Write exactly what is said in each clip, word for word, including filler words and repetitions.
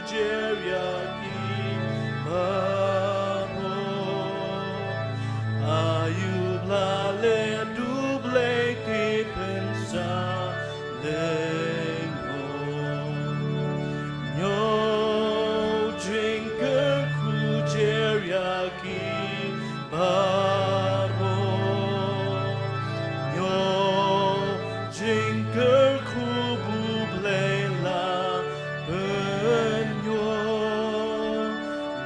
jer ïa ki baroh. Aïu ba la leh duh Blei te pynsaphriang. Ñiew jingkyrkhu jer ïa ki baroh. Ñiew jingkyrkhu ba U Blei la pynïoh.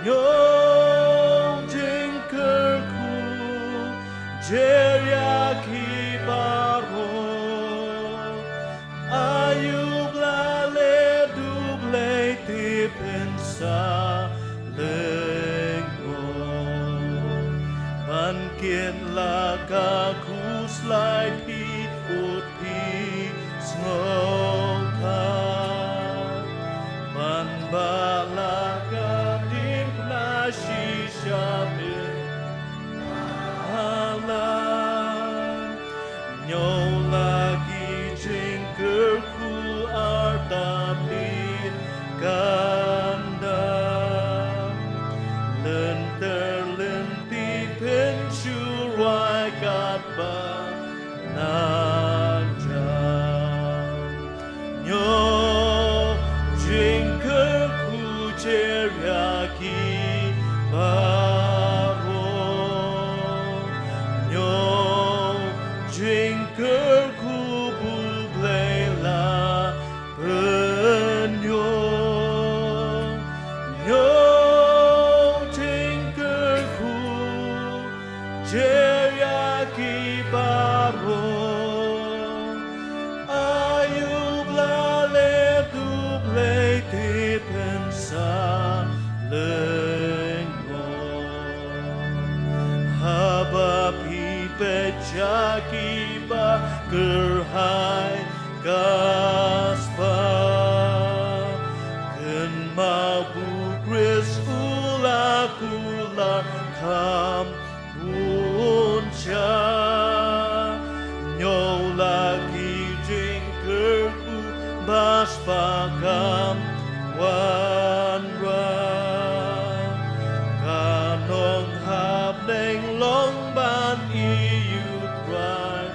Ñiew jingkyrkhu jer ïa ki baroh. Aïu ba la leh duh Blei te pynsaphriang. Ban kit la ka khuslai phi ud phi sngewthuh. Ban bha la ka diengphna shisha phi. Ala, ñiew la ki jingkyrkhu artatien kandang. Lynter lynti phin shu rwai katba nang jam. Ñiew jingkyrkhu jer ïa ki baroh. Ñiew jingkyrkhu ba U Blei la pynïoh. Ñiew jingkyrkhu jer ïa ki baroh. Aïu ba la leh duh Blei te pynsaphriang. Haba phi peit ïa ki ba kyrhai ka spah. Kynmaw ba U Khrist u la kular kham bun sha. Ñiew la ki jingkyrkhu ba spah kham wanrah. Ka nonghapneng long ban ïohi U Trai.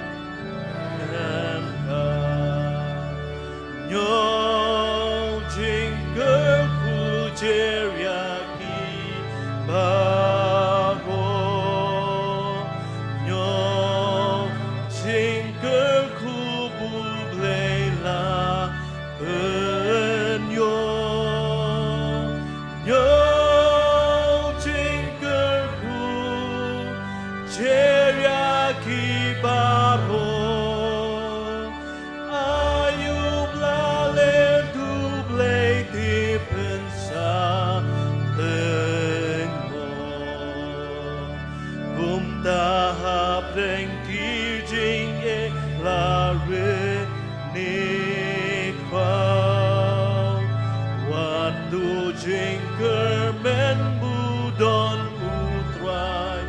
Ñiew jingkyrkhu jer ïa ki baroh. Ñiew jingkyrkhu ba U Blei la pynïoh. Ñiew jingkyrkhu jer ïa ki baroh. Aïu ba la leh duh Blei te pynsaphriang. Kumta hapdeng ki jingeh la rit ne khraw. Wat duh jingkyrmen ba u don U Trai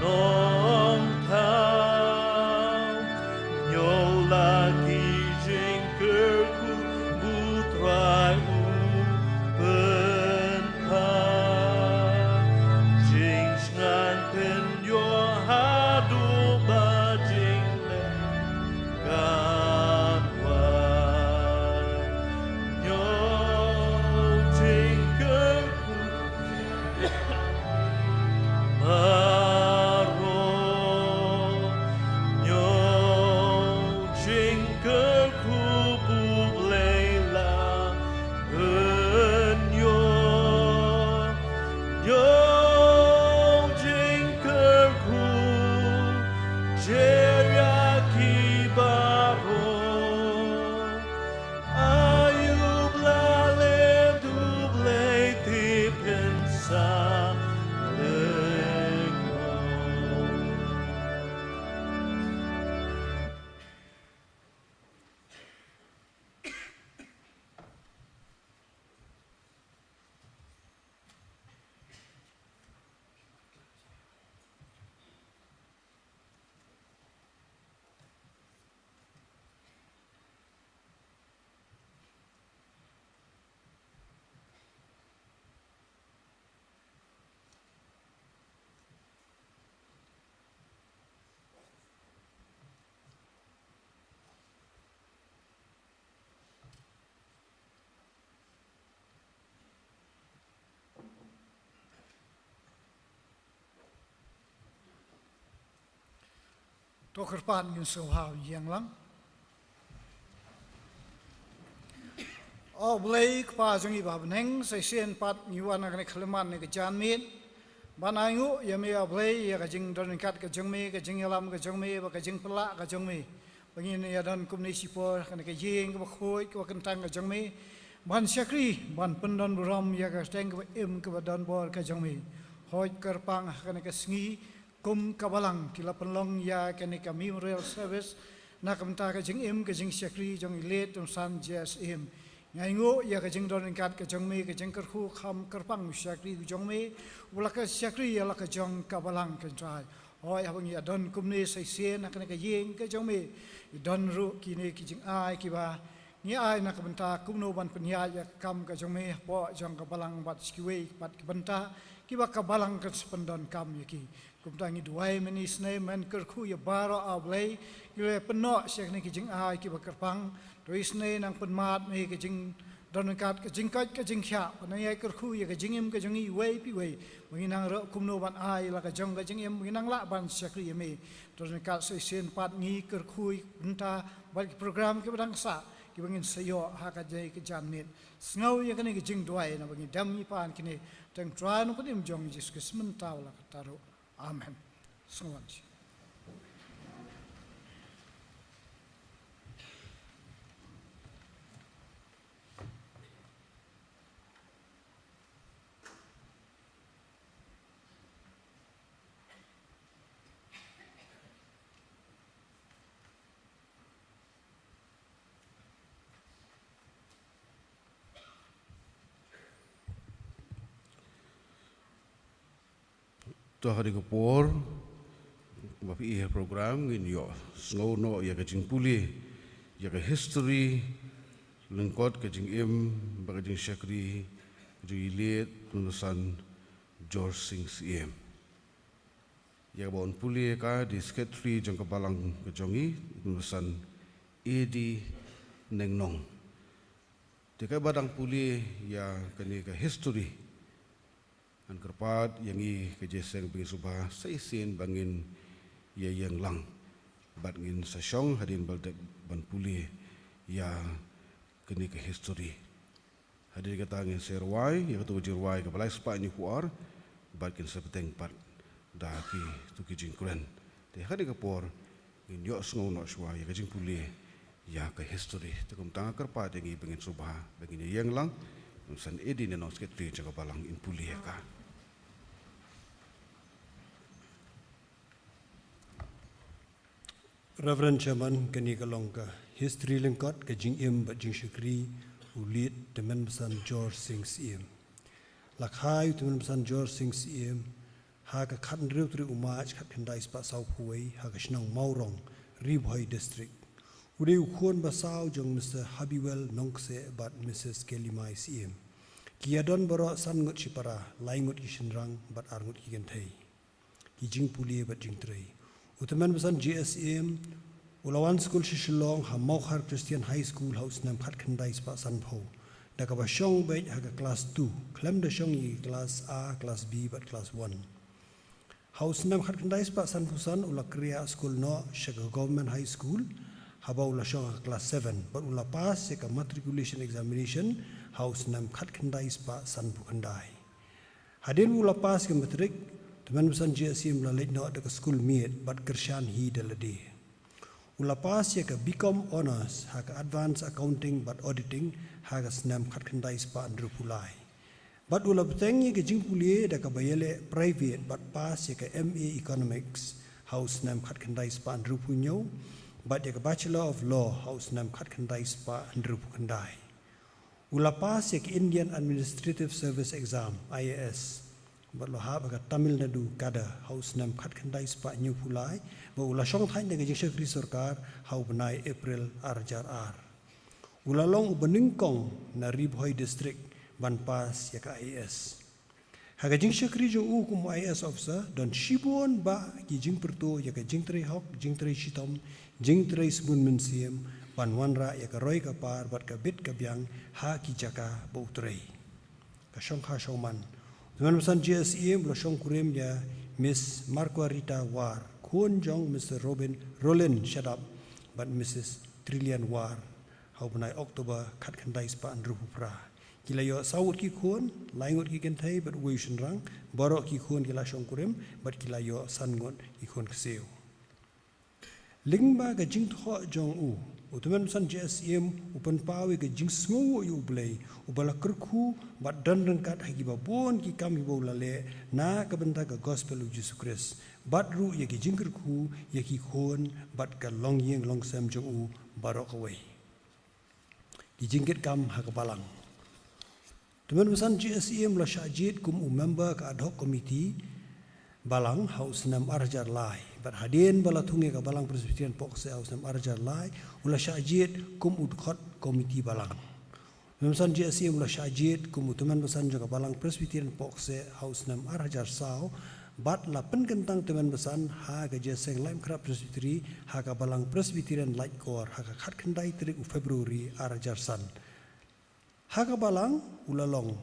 Nongthaw. Ñiew la ki jingkyrkhu ba U Trai u pynpaw. Jingsngewbha pynïoh haduh ba jingleh kan wan. Ñiew jingkyrkhu Ko kyrpad ngin sngewbha ïeng lang. O Blei Kpa jong ngi ba ha bneng, sa shisien pat ngi wan ha kane ka khyllipmat ne ka janmiet ban ainguh ïa me O Blei, ïa ka jingdon ryngkat ka jong me, ka jingïalam ka jong me, bad ka jingpynlah ka jong me. Ba ngin ïa don kumne shipor ha kane ka ïing kaba khuid, kaba kyntang ka jong me, ban shakri, ban pyndon burom ïa ka kyrteng kaba im kaba don bor ka jong me. Hooid kyrpang ha kane ka sngi, kum ka balang ki la pynlong ïa kane ka memorial service na ka bynta ka jingim ka jingshakri jong i late Tymmen Basan J S Syiem. Ngi ainguh ïa ka jingdon ryngkat ka jong me, ka jingkyrkhu kham kyrpang u shakri u jong me, u la ka shakri ïa la ka jong ka balang, ko Trai. Hooid, haba ngi ïa don kumne sa shisien ha kane ka ïing ka jong me, ngi don ruh kine ki jingai kiba ngi ai na ka bynta kumno ban pynïaid ïa ka kam ka jong me hapoh jong ka balang bad sha kiwei pat ki bynta kiba ka balang kan sa pyndonkam ïa ki. Kumta ngi duwai mynne isynei men kyrkhu ïa baroh, O Blei, ki la pynnoh sha kine ki jingai kiba kyrpang. To isynei nang pynmad me ka jingdon ryngkat, ka jingkoit ka jingkhiah, bad nang ïai kyrkhu ïa ka jingim ka jong ngi iwei pa iwei, ba ngin nang ruh kumno ban ai la ka jong ka jingim, ba ngin nang lah ban shakri ïa me. Don ryngkat sa shisien pat ngi kyrkhu ïa ka bynta bad ki program kiba dang sah, kiba ngin sa ïoh ha kane ka janmiet. Sngew ïa kane ka jingduwai naba ngi dem ngi pan kine, ha ka kyrteng Trai Nongpynim jong ngi Jisu Khrist mynta bad la katta ruh. Amen. Sngewbha. To ha kane ka por ba phi ïa program ngin ïohsngew noh ïa ka jingpule ïa ka history lyngkot ka jingim bad ka jingshakri ka jong i late Tymmen Basan George Sing Syiem. Ïa kaba un pule ïa ka dei secretary jong ka balang ka jong ngi, Tymmen Basan A D Nengnong. Te kaba dang pule ïa kane ka history, ngan kyrpad ïa ngi ka jingïaseng ba ngin sngewbha sa shisien ba ngin ïa ïeng lang bad ngin sa shong hadien ba la dep ban pule ïa kane ka history. Hadien kata ngin sa rwai ïa kato ka jingrwai kaba lai spah hynñiewphew ar bad kin sa bteng pat da kito ki jingkren. Te ha kane ka por ngin ïohsngew noh shuwa ïa ka jingpule ïa ka history. Te kumta nga kyrpad ïa ngi ba ngin sngewbha ba ngin ïeng lang. Tymmen Basan A D Nengnong, secretary jong ka balang, in pule ïa ka. Reverend Chairman, kane ka long ka history lyngkot ka jingim bad jingshakri u late Tymmen Basan George Sing Syiem. La kha ïa u Tymmen Basan George Sing Syiem ha ka khathynriew tarik u March khatkhyndai spah sawphew wei ha ka shnong Mawrong, Ri Bhoi District. U dei u khun ba saw jong Mister Habiwell Nongkseh bad Missus Kelimai Syiem. Ki ïa don baroh san ngut shipara, lai ngut ki shynrang bad ar ngut ki kynthei. Ki jingpule bad jingtrei. U Tymmen Basan J S Syiem u la wan skul sha Shillong ha Mawkhar Christian High School ha u snem khatkhyndai spah sanphew, da kaba shong beit ha ka klas two khlem da shong ïa ki klas A, klas B bad klas one. Ha u snem khatkhyndai spah sanphew san u la kren skul noh sha ka Government High School, haba u la shong ha ka klas seven bad u la pass ïa ka matriculation examination ha u snem khatkhyndai spah sanphew khyndai. Hadien ba u la pass ka matric, Tymmen Basan J S Syiem u la leit noh da ka skul miet bad kyrshan hi da lade. U la pass ïa ka B Com Honours ha ka Advanced Accounting bad Auditing ha ka snem khatkhyndai spah hynriewphew lai. Bad u la bteng ïa ka jingpule da kaba ïaleh private bad pass ïa ka M A Economics ha u snem khatkhyndai spah hynriewphew hynñiew bad ïa ka Bachelor of Law ha u snem khatkhyndai spah hynriewphew khyndai. U la pass ïa ka Indian Administrative Service Exam, I A S, bad u la hap ha ka Tamil Nadu cadre ha u snem khatkhyndai spah hynñiewphew lai, bad u la shong thait na ka jingshakri sorkar ha u bnai April ar hajar ar. U la long uba nyngkong na Ri Bhoi District ban pass ïa ka I A S. Ha ka jingshakri jong u kum u I A S officer, don shibun bah ki jingpyrto ïa ka jingtrei hok, jingtrei shitom, jingtrei sbun mynsiem, ban wanrah ïa ka roi ka par bad ka bit ka biang ha ki jaka ba u trei. Ka shongkha shongman, Tymmen basan J S E M u la shongkurim ïa Miss Margarita War, khun jong Mister Robin Roland Shadap bad Missus Trillian War, ha u bnai October khatkhyndai spah hynriewphew phra. Ki la ïoh saw ngut ki khun, lai ngut ki kynthei bad uwei u shynrang. Baroh ki khun ki la shongkurim bad ki la ïoh san ngut ki khun ksiew. Lyngba ka jingthoh jong u, u tymmen basan J S E M u pynpaw ïa ka jingsngewnguh ïa U Blei, uba la kyrkhu bad don ryngkat ha kiba bun ki kam kiba u la leh na ka bynta ka gospel u Jisu Khrist, bad ruh ïa ki jingkyrkhu ïa ki khun bad ka longïing longsem jong u baroh kawei. Ki jingkitkam ha ka balang. Tymmen basan J S E M u la shah jied kum u member ka ad hoc committee balang ha u snem ar hajar lai. Bad hadien ba la thung ïa ka Balang Presbyterian Pohkseh ha u snem ar hajar lai, u la shah jied kum u dkhot committee balang. Tymmen basan J S E M u la shah jied kum u tymmen basan jong ka Balang Presbyterian Pohkseh ha u snem ar hajar saw, bad la pynkyntang tymmen basan ha ka Jingïaseng Laitumkhrah Presbytery ha ka Balang Presbyterian Laitkor ha ka khatkhyndai tarik u February ar hajar san. Ha ka balang u la long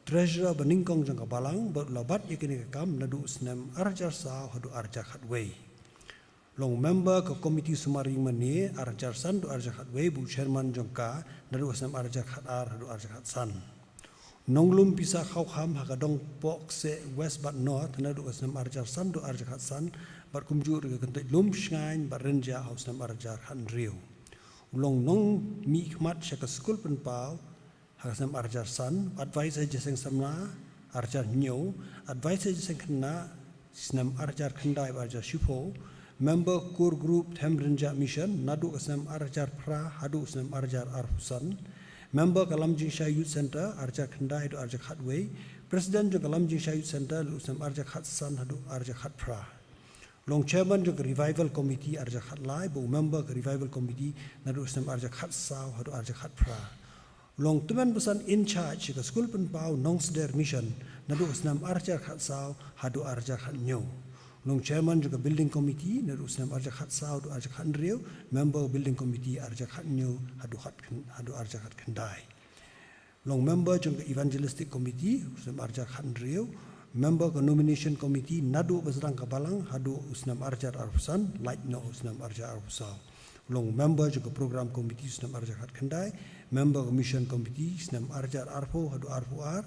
treasurer banyngkong jong ka balang bad u la bat ïa kane ka kam naduh u snem ar hajar saw haduh ar hajar khatwei. U long member ka committee sumar ïing mane ar hajar san haduh ar hajar khatwei bad u chairman jong ka naduh u snem ar hajar khatar haduh ar hajar khatsan. U nonglum pisa khawkham ha ka dong Pohkseh West bad North naduh u snem ar hajar san haduh ar hajar khatsan, bad kumjuh ruh ka kyntoit lum shngaiñ bad rynjah ha u snem ar hajar khathynriew. U long nongmihkhmat sha ka skul pynpaw ha ka snem ar hajar san, advisor Jingïaseng Samla ar hajar hynñiew, advisor Jingïaseng Khynnah snem ar hajar khyndai bad ar hajar shiphew, member core group Them Rynjah Mission naduh ka snem ar hajar phra haduh ka snem ar hajar arphew san, member ka Lumjingshire Youth Centre ar hajar khyndai haduh ar hajar khatwei, president jong ka Lumjingshire Youth Centre naduh u snem ar hajar khatsan haduh ar hajar khatphra. U long chairman jong ka Revival Committee ar hajar khatlai bad u member ka Revival Committee naduh u snem ar hajar khatsaw haduh ar hajar khatphra. U long tymmen basan in charge ka skul pynpaw Nongsder Mission naduh u snem ar hajar khatsaw haduh ar hajar khathynñiew. U long chairman jong ka Building Committee naduh u snem ar hajar khatsaw haduh ar hajar khathynriew, member Building Committee ar hajar khathynñiew haduh khat haduh ar hajar khatkhyndai. U long member jong ka Evangelistic Committee u snem ar hajar khathynriew, member ka Nomination Committee naduh ba sdang ka balang haduh u snem ar hajar arphew san, lait noh u snem ar hajar arphew saw. U long member jong ka Program Committee u snem ar hajar khatkhyndai, member ka Mission Committee u snem ar hajar arphew haduh arphew ar,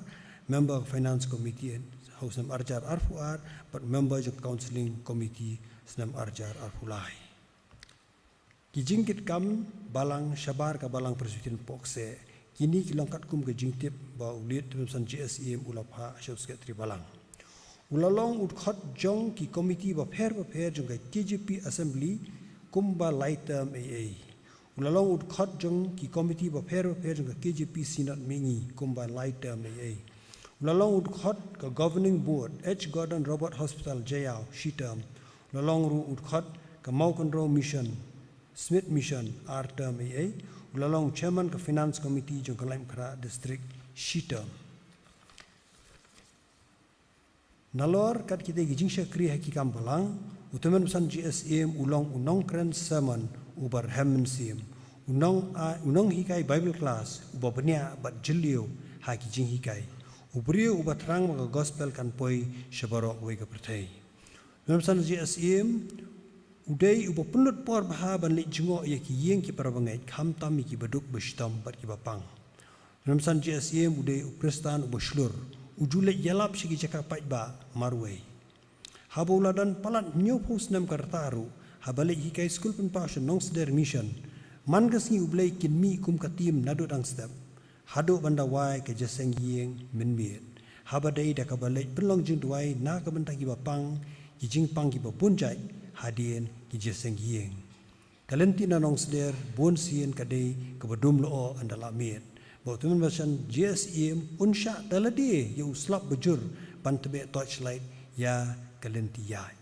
member ka Finance Committee ha u snem ar hajar arphew ar, bad member jong ka Counselling Committee u snem ar hajar arphew lai. Ki jingkitkam balang shabar ka Balang Presbyterian Pohkseh, kine ki long katkum ka jingtip ba u Late Tymmen basan J S E M u la phah sha u Secretary Balang. U la long u dkhot jong ki committee bapher bapher jong ka K J P Assembly kumba lai term eiei. U la long u dkhot jong ki committee bapher bapher jong ka K J P Synod Mihngi kumba lai term eiei. U la long u dkhot ka Governing Board H Gordon Roberts Hospital Jaïaw shi term. U la long ruh u dkhot ka Mawkynrew Mission, Smith Mission, ar term eiei. U la long chairman ka Finance Committee jong ka Laitumkhrah District shi term. Nalor kat kitei ki jingshakri ha ki kam balang, u Tymmen basan J S E M u long u nongkren sermon uba rhem mynsiem, u nong a, u nonghikai Bible class uba bniah bad jylliew ha ki jinghikai, u briew uba thrang ba ka gospel kan poi sha baroh kawei ka pyrthei. Tymmen basan J S E M u dei uba pynlut por bha ban leit jngoh ïa ki ïing ki para bangeit, khamtam ïa kiba duk ba shitom bad kiba pang. Tymmen basan J S E M u dei u Khristan uba shlur, u ju leit ïalap sha ki jaka paidbah marwei. Haba u la don palat hynñiewphew snem ka rta ruh, haba leit hikai skul pynpaw sha Nongsder Mission, man ka sngi U Blei kin mih kum ka tim naduh dang step, haduh ban da wai ka jingïaseng ïing mynmiet. Haba dei da kaba leit pynlong jingduwai na ka bynta kiba pang, ki jingpang kiba bun jait hadien ki jingïaseng ïing. Ka lynti na Nongsder bunsien ka dei kaba dum lyoh ynda la miet. Bad u Tymmen basan J S E M un shah da lade ïa u slap bajur ban tbeh torchlight ïa ka lynti ïaid.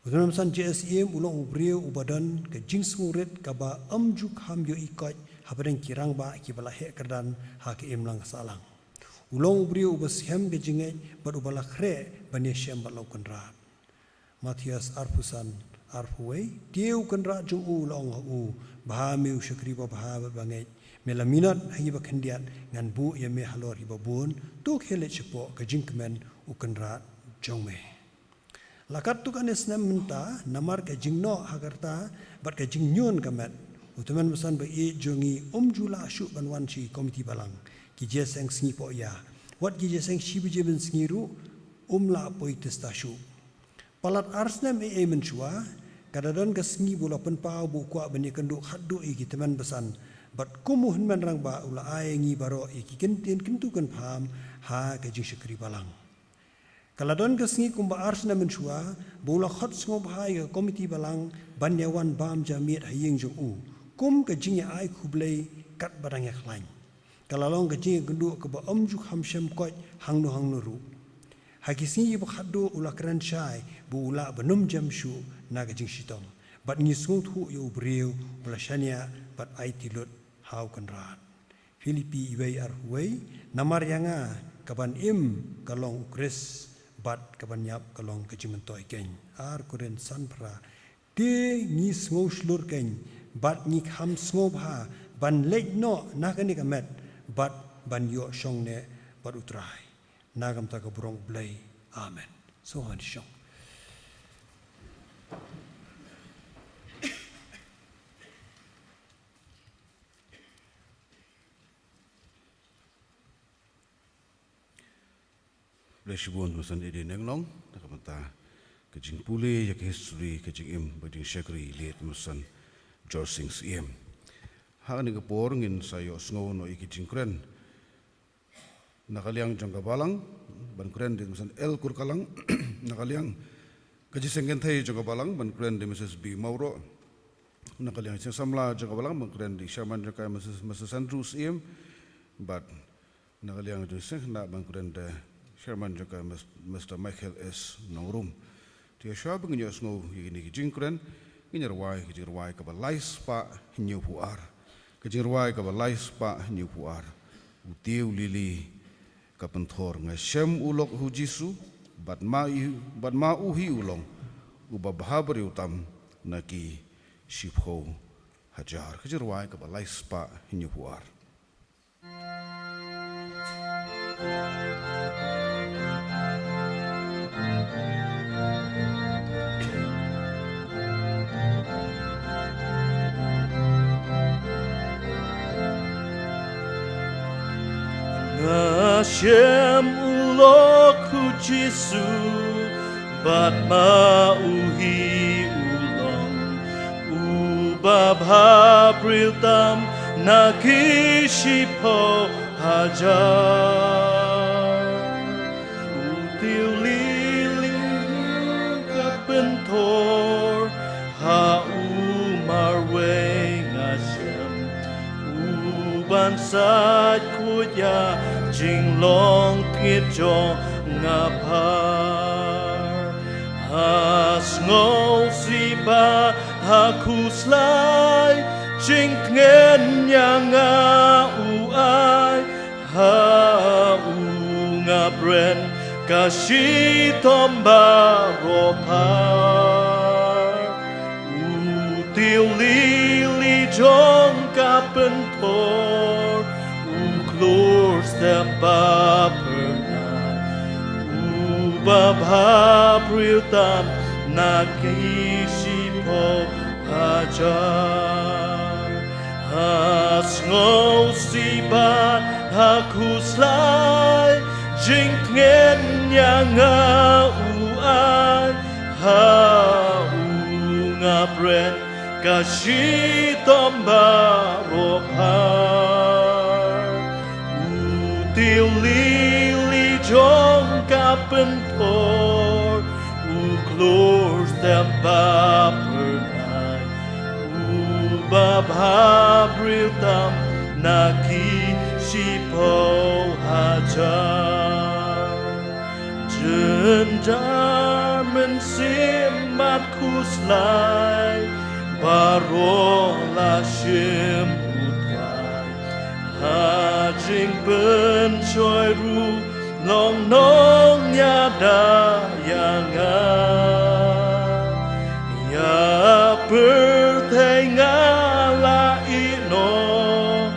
U Tymmen basan J S E M u long u briew uba don ka jingsngewrit kaba ym ju kham ïohi koit hapdeng ki rangbah kiba la heh kyrdan ha ka imlang sahlang. U long u briew uba skhem ka jingngeit bad uba la khreh ban ïashem bad la u Kynrad. Mathaios arphew san, arphew wei. Te u Kynrad jong u u la ong ha u, bha me u shakri babha bad bangeit, Me la minot ha kiba khyndiat, ngan buh ïa me halor kiba bun, to khie leit shapoh ka jingkmen U Kynrad jong me. La katto katne snem mynta, namar ka jingnoh ha ka rta bad ka jingñion ka met, u tymmen basan ba ïeit jong ngi um ju lah shuh ban wan sha ki komiti balang. Ki jingïaseng sngi pohïa, wat ki jingïaseng shi baje mynsngi ruh, um lah poi tista shuh. Palat ar snem eiei mynshuwa, ka da don ka sngi ba u la pynpaw ba u kwah ban ïakynduh khatduh ïa ki tymmen basan, bad kum u hynmen rangbah u la ai ïa ngi baroh ïa ki kyntien kyntu kynpham ha ka jingshakri balang. Ka la don ka sngi kumba ar snem mynshuwa, ba u la khot sngewbha ïa ka komiti balang ban ïa wan bam ja miet ha ïing jong u, kum ka jingïa ai khublei katba dang ïa khlaiñ. Ka la long ka jingïakynduh kaba ym ju kham shem koit hangno hangno ruh. Ha ki sngi kiba khatduh u la kren shai ba u lah ban ym jem shuh na ka jingshitom. Bad ngi sngewthuh ïa u briew u la shaniah bad aiti lut ha U Kynrad. Philippi wei ar wei, namar ïa nga ka ban im ka long U Khrist, bad ka ban ïap ka long ka jingmyntoi keiñ. Ar Korinth san phra, te ngi sngew shlur keiñ, bad ngi kham sngewbha ban leit noh na kane ka met, bad ban ïoh shong ne bad U Trai. Na ka bynta ka burom U Blei. Amen. Sngewbha ban shong. Blei shibun, Master Eddie Nengnong, na ka bynta ka jingpule ïa ka history ka jingim bad jingshakri late Master George Sing Syiem. Ha kane ka por ngin sa ïohsngew noh ïa ka jingkren na ka liang jong ka balang, ban kren da Master L Kurkalang, na ka liang ka jingïaseng kynthei jong ka balang, ban kren da Missus B Mawroh, na ka liang ka jingïaseng samla jong ka balang, ban kren da Chairman jong ka, Missus, Missus Andrew Syiem, bad na ka liang ka jingïaseng khynnah, ban kren da Chairman jong ka, Mis-, Mister Michael S Nongrum. Te shuwa ba ngin ïohsngew ïa kine ki jingkren, ngin ïa rwai ka jingrwai kaba lai spah hynñiewphew ar. Ka jingrwai kaba lai spah hynñiewphew ar. U tiew lili ka pynthor, nga shem u lok u Jisu, bad ma i, bad ma u hi u long uba bha briew tam na ki shiphew hajar. Ka jingrwai kaba lai spah hynñiewphew ar. Nga shem u lok u Jisu, bad ma u hi u long uba bha briew tam na ki shiphew hajar. U tiew lili ka pynthor, ha u marwei nga shem u ban sait khuid ïa jinglong tngit jong nga phar. Ha sngewsih bad ha khuslai, jingtngen ïa nga u ai, ha u nga bren ka shitom baroh phar. U tiew lili jong ka pynthor, u khlur step ba phyrnai, uba bha briew tam na ki shiphew hajar. Ha sngewsih bad ha khuslai, jingtngen ïa nga u ai, ha u nga bren ka shitom baroh phar. U tiew lili jong ka pynthor, u khlur step ba phyrnai, uba bha briew tam na ki shiphew hajar. Jynjar mynsiem bad khuslai, baroh la shim u Trai. Ha jingpynshoi ruh long nongïada ïa nga. Ïa pyrthei nga la ïeh noh,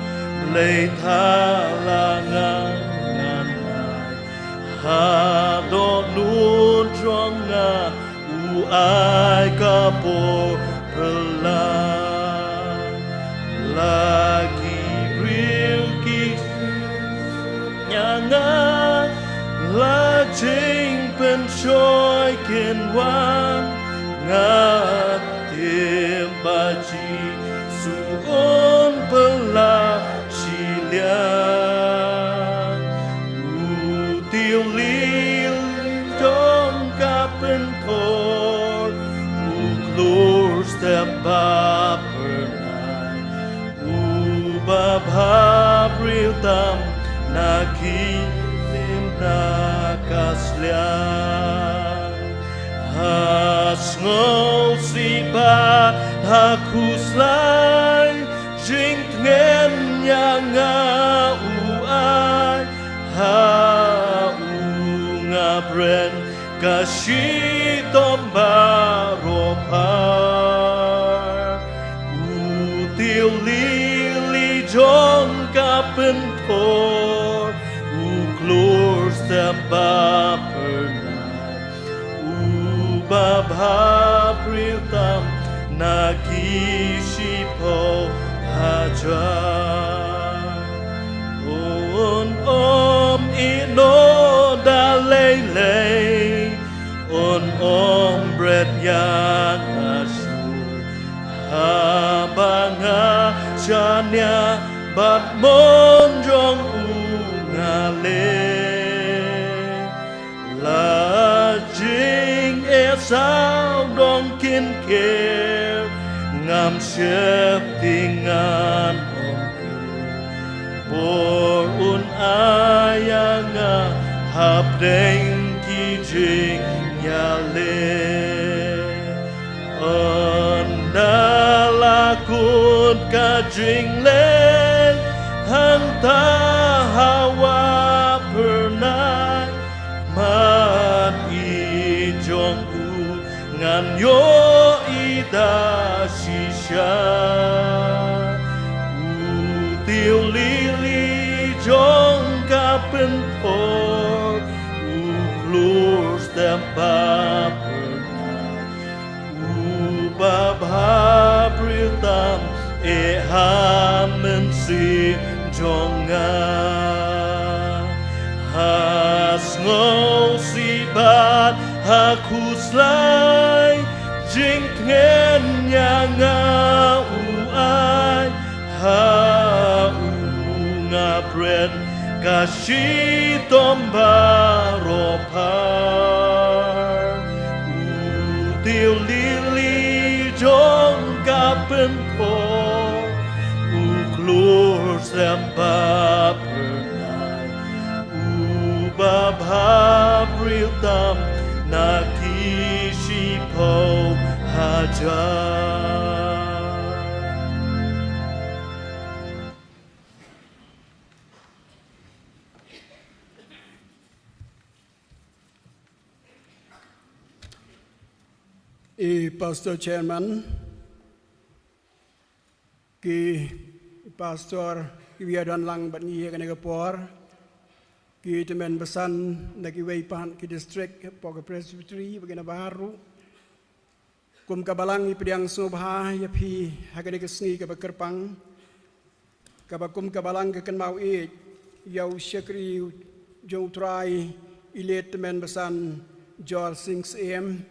ka por pela. La ki briew ki ïa nga, la jingpynshoi kin wan, nga tip ba Jisu un pela shiliang. U tiew lili jong ka pynthor, u klur step ba pyrnai, uba bha briew tam na ki lim na ka sliang. Ha sngewsih bad ha khuslai, jingtngen ïa nga u ai, ha u nga bret ka shitom baroh phar. U tiew lili jong ka pynthor, u klur step ba pyrnai, uba bha briew tam na ki shiphew hajar. Un ym ïehnoh da lei lei, un ym bret ïa nga shuh, haba nga shaniah bad mon jong u nga leh. La jingeh sawdong kin kiew, ngam sheptieng, ngan ym kiew. Bor un ai ïa nga hapdeng ki jingïaleh. Ynda la kut ka jingleh, hangta hawa pyrnai, mad-ïeit jong u ngan ïohi da shisha. U tiew lili jong ka pynthor, u klur step ba pyrnai, uba bha briew tam eh ha mynsiem jong nga. Ha sngewsih bad ha khuslai, jingtngen ïa nga u ai, ha u nga bret ka shitom baroh phar. U tiew lili jong ka pynthor, u klur step ba pyrnai, uba bha briew tam na ki shiphew hajar. I Pastor Chairman, ki pastor kiba ïadon lang bad ngi ha kane ka por, ki tymmen basan na kiwei pat ki district, hapoh ka Presbytery bad kine baroh. Kum ka Balang ngi pdiang sngewbha ïa phi ha kane ka sngi kaba kyrpang, kaba kum ka Balang ka kynmaw ïeit ïa u shakri jong U Trai, i late tymmen basan George Sing Syiem.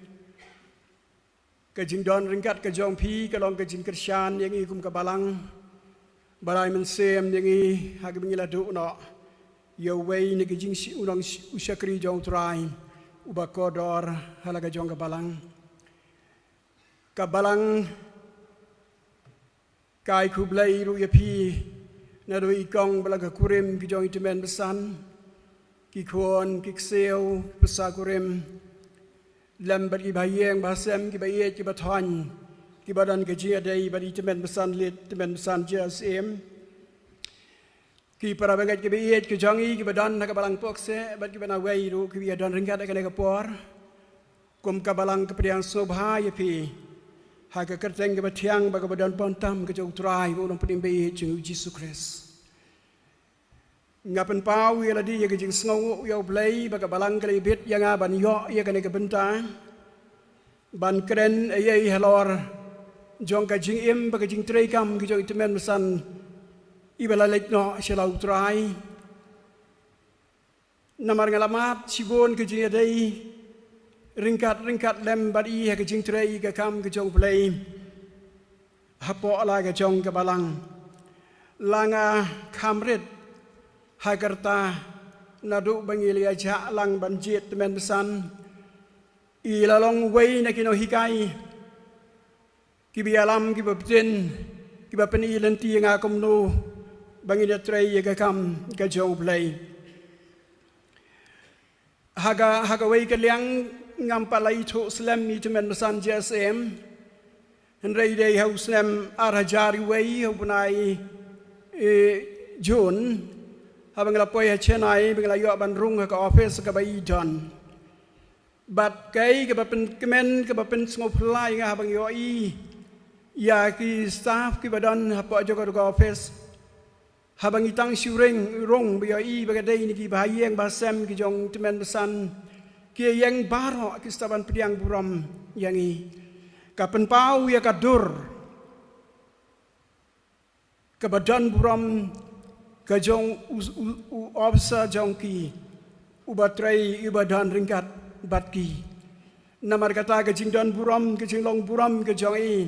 Ka jingdon ryngkat ka jong phi ka long ka jingkyrshan ïa ngi kum ka Balang, ba lai mynsiem ïa ngi ha kaba ngi la duh noh ïa uwei na ki jingshi-, u nong sh-, u shakri jong U Trai uba kordor ha la ka jong ka Balang. Ka Balang ka ai khublei ruh ïa phi naduh i kong bad la ka kurim ki jong i tymmen basan, ki khun ki ksiew, ki pisa kurim, lem bad ki bahaïing bahasem, ki baïeit ki bathoiñ, kiba don ka jingïadei bad i tymmen basan, late tymmen basan George Syiem. Ki para bangeit kiba ïeit ki jong ngi kiba don ha ka Balang Pok Seh bad kiba nawei ruh kiba ïadon ryngkat ha kane ka por. Kum ka Balang ka pdiang sngewbha ïa phi ha ka kyrteng kaba thiang bad kaba don bynta ka jong U Trai bad U Nongpynim ba ïeit jong ngi U Jisu Khrist. Nga pynpaw ïa lade ïa ka jingsngewnguh ïa U Blei ba ka Balang ka la ibit ïa nga ban ïoh ïa kane ka bynta. Ban kren ïa i halor jong ka jingim bad ka jingtrei kam ki jong i tymmen basan iba la leit noh sha la U Trai. Namar nga la mad shibun ka jingïadei ryngkat ryngkat lem bad i ha ka jingtrei ka kam ka jong U Blei hapoh la ka jong ka balang. La nga kham rit ha ka rta naduh ba ngi la ïa jah lang ban jied tymmen basan. I la long uwei na ki nonghikai kiba ïalam, kiba btin, kiba pyni lynti ïa nga kumno ba ngin ïatrei ïa ka kam ka jong U Blei. Ha ka, ha kawei ka liang ngam pat la ithuh slem ïa i tymmen basan J S M. Hynrei dei ha u snem ar hajar wei, ha u bnai, eh, June, haba nga la poi ha Chennai ba nga la ïoh ban rung ha ka office kaba i don. Bad kaei kaba pynkmen, kaba pynsngewphylla ïa nga haba nga ïohi ïa ki staff kiba don hapoh jong ka office. Haba ngi tang shu ring rung ba ïohi ba ka dei na ki bahaïing bahasem ki jong tymmen basan, ki ïeng baroh ki stad ban pdiang burom ïa ngi. Ka pynpaw ïa ka dur kaba don burom ka jong u, u, u officer jong ki, uba trei, uba don ryngkat bad ki. Namar kata ka jingdon burom, ka jinglong burom ka jong i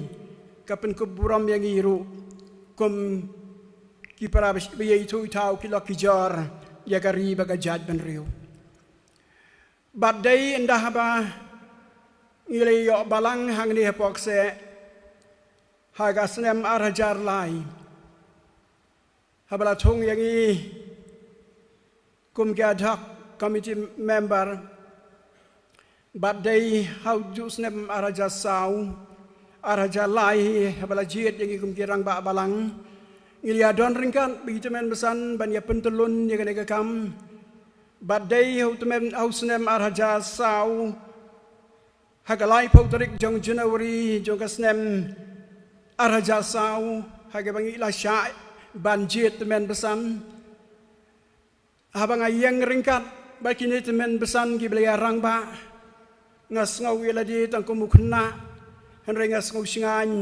ka pynkup burom ïa ngi ruh kum ki para ba ïeit, u thaw ki lok ki jor ïa ka ri bad ka jaitbynriew. Bad dei ynda haba ngi la ïoh balang hangne hapoh kseh ha ka snem ar hajar lai, haba la thung ïa ngi kum ki ad hoc committee member. Bad dei ha u juh snem ar hajar saw, ar hajar lai, haba la jied ïa ngi kum ki rangbah balang, ngi la ïa don ryngkat bad i tymmen basan ban ïa pyntyllun ïa kane ka kam. Bad dei ha u tymmen, ha u snem ar hajar saw, ha ka laiphew tarik jong January jong ka snem ar hajar saw, ha kaba ngi la shah ban jied tymmen basan. Haba nga ïeng ryngkat bad kine tymmen basan kiba la ïa rangbah, nga sngew ïa lade tang kum u khynnah. Hynrei nga sngew shngaiñ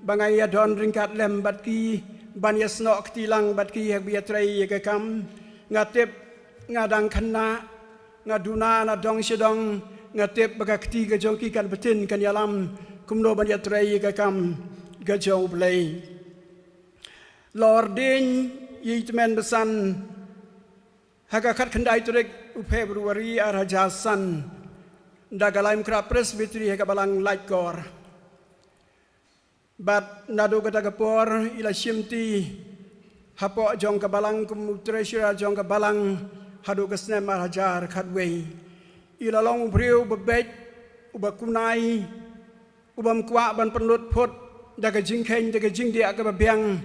ba nga ïa don ryngkat lem bad ki, ban ïa snoh kti lang bad ki ha kaba ïatrei ïa ka kam. Nga tip nga dang khynnah, nga duna na dong sha dong, nga tip ba ka kti ka jong ki kan btin, kan ïalam kumno ban ïatrei ïa ka kam ka jong U Blei. La ordain ïa i tymmen basan ha ka khatkhyndai tarik u February ar hajar san, da ka Laitumkhrah Presbytery ha ka balang Laitkor. Bad naduh kata ka por i la shimti hapoh jong ka balang kum u treasurer jong ka balang haduh ka snem ar hajar khatwei. I la long u briew uba beit, uba kunai, u bym kwah ban pynlut phut da ka jingkheiñ, da ka jingdiah kaba biang,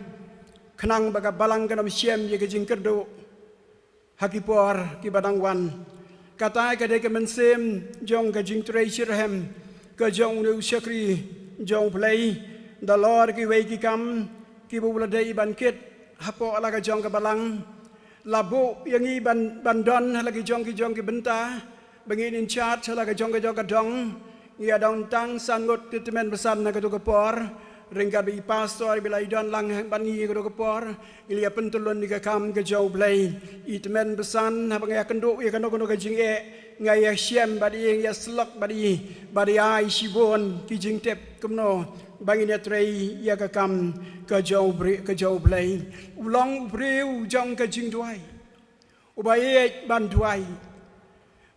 khnang ba ka balang kan ym shem ïa ka jingkyrduh ha ki por kiba dang wan. Kata ka dei ka mynsiem jong ka jingtrei shitrhem ka jong une u shakri jong U Blei. Da lor kiwei ki kam kiba u la dei ban kit hapoh la ka jong ka balang, la buh ïa ngi ban, ban don ha la ki jong ki jong ki bynta, ba ngin in charge ha la ka jong ka jong ka dong. Ngi ïa don tang san ngut ki tymmen basan ha kato ka por. Ryngkat bad i pastor ba la ïa don lang bad ngi ha kato ka por, ngi la ïa pyntyllun ïa ka kam ka jong U Blei. I tymmen basan, haba nga ïa kynduh ïa kano kano ka jingeh, nga ïa shem bad i, nga ïa syllok bad i, bad i ai shibun ki jingtip kumno ba ngin ïatrei ïa ka kam ka jong U Bre-, ka jong U Blei. U long u briew jong ka jingduwai, uba ïeit ban duwai.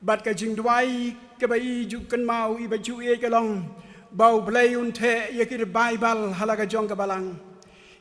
Bad ka jingduwai kaba i ju kynmaw, iba ju ïeit ka long ba U Blei un theh ïa ki revival ha la ka jong ka balang.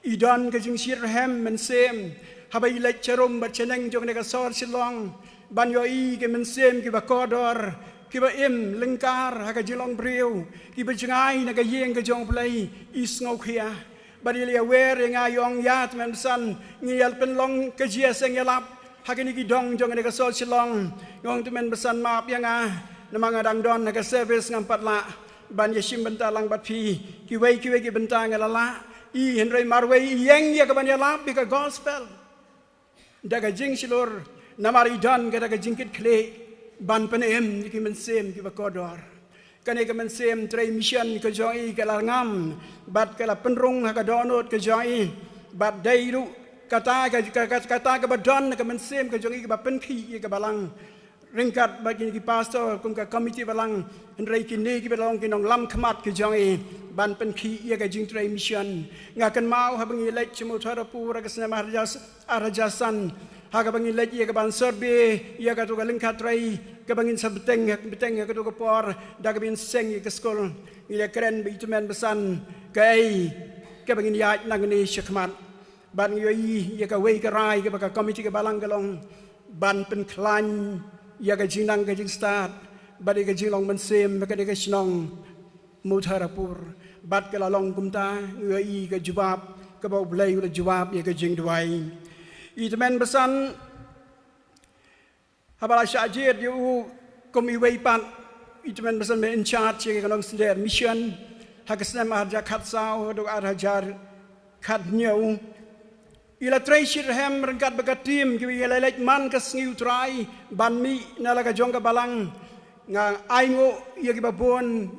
I don ka jingshitrhem mynsiem haba i leit sharum bad shaneng jong kane ka sor Shillong, ban ïohi ki mynsiem kiba kordor, kiba im lyngkar ha ka jinglong briew, kiba jngai na ka ïing ka jong U Blei, i sngewkhia. Bad i la ïa wer ïa nga, i ong, ïa tymmen basan, ngi ïa pynlong ka jingïaseng ïalap ha kine ki dong jong kane ka sor Shillong. Nga ong, tymmen basan, map ïa nga, namar nga dang don ha ka service, ngam pat lah ban ïa shim bynta lang bad phi. Kiwei kiwei ki bynta nga la lah, i, hynrei marwei i ïeng ïa ka ban ïalap ïa ka gospel da ka jingshlur, namar i don kata ka jingkitkhlieh ban pynim ïa ki mynsiem kiba kordor. Kane ka mynsiem trei mission ka jong i ka la ngam bad ka la pynrung ha ka dohnud ka jong i, bad dei ruh kata ka, ka, ka, kata kaba don ka mynsiem ka jong i kaba pynkhih ïa ka balang. Ryngkat bad kine ki pastor kum ka committee balang, hynrei kine kiba long ki nonglam khmat ka jong i ban pynkhih ïa ka jingtrei mission. Nga kynmaw haba ngi leit sha Mawthadrapur ha ka snem ar hajar, ar hajar san, ha kaba ngi leit ïa ka ban survey ïa kato ka lyngkha trei, kaba ngin sa bteng, bteng ïa kato ka por da kaba ngin seng ïa ka skul. Ngi la kren ba i tymmen basan kaei kaba ngin ïaid nangne shakhmat. Bad ngi ïohi ïa kawei ka rai kaba ka committee ka balang ka long ban pynkhlaiñ ïa ka jingnang ka jingstad bad ïa ka jinglong mynsiem ha kane ka shnong Mawthadrapur. Bad ka la long kumta, ngi ïohi ka jubab kaba U Blei u la jubab ïa ka jingduwai. I tymmen basan, haba la shah jied ïa u kum iwei pat, i tymmen basan ba in charge ïa ka nongsynshar mission ha ka snem ar hajar khatsaw haduh ar hajar khathynñiew. I la trei shitrhem ryngkat bad ka team kiba ïa la leit man ka sngi U Trai ban mih na la ka jong ka balang. Nga ainguh ïa kiba bun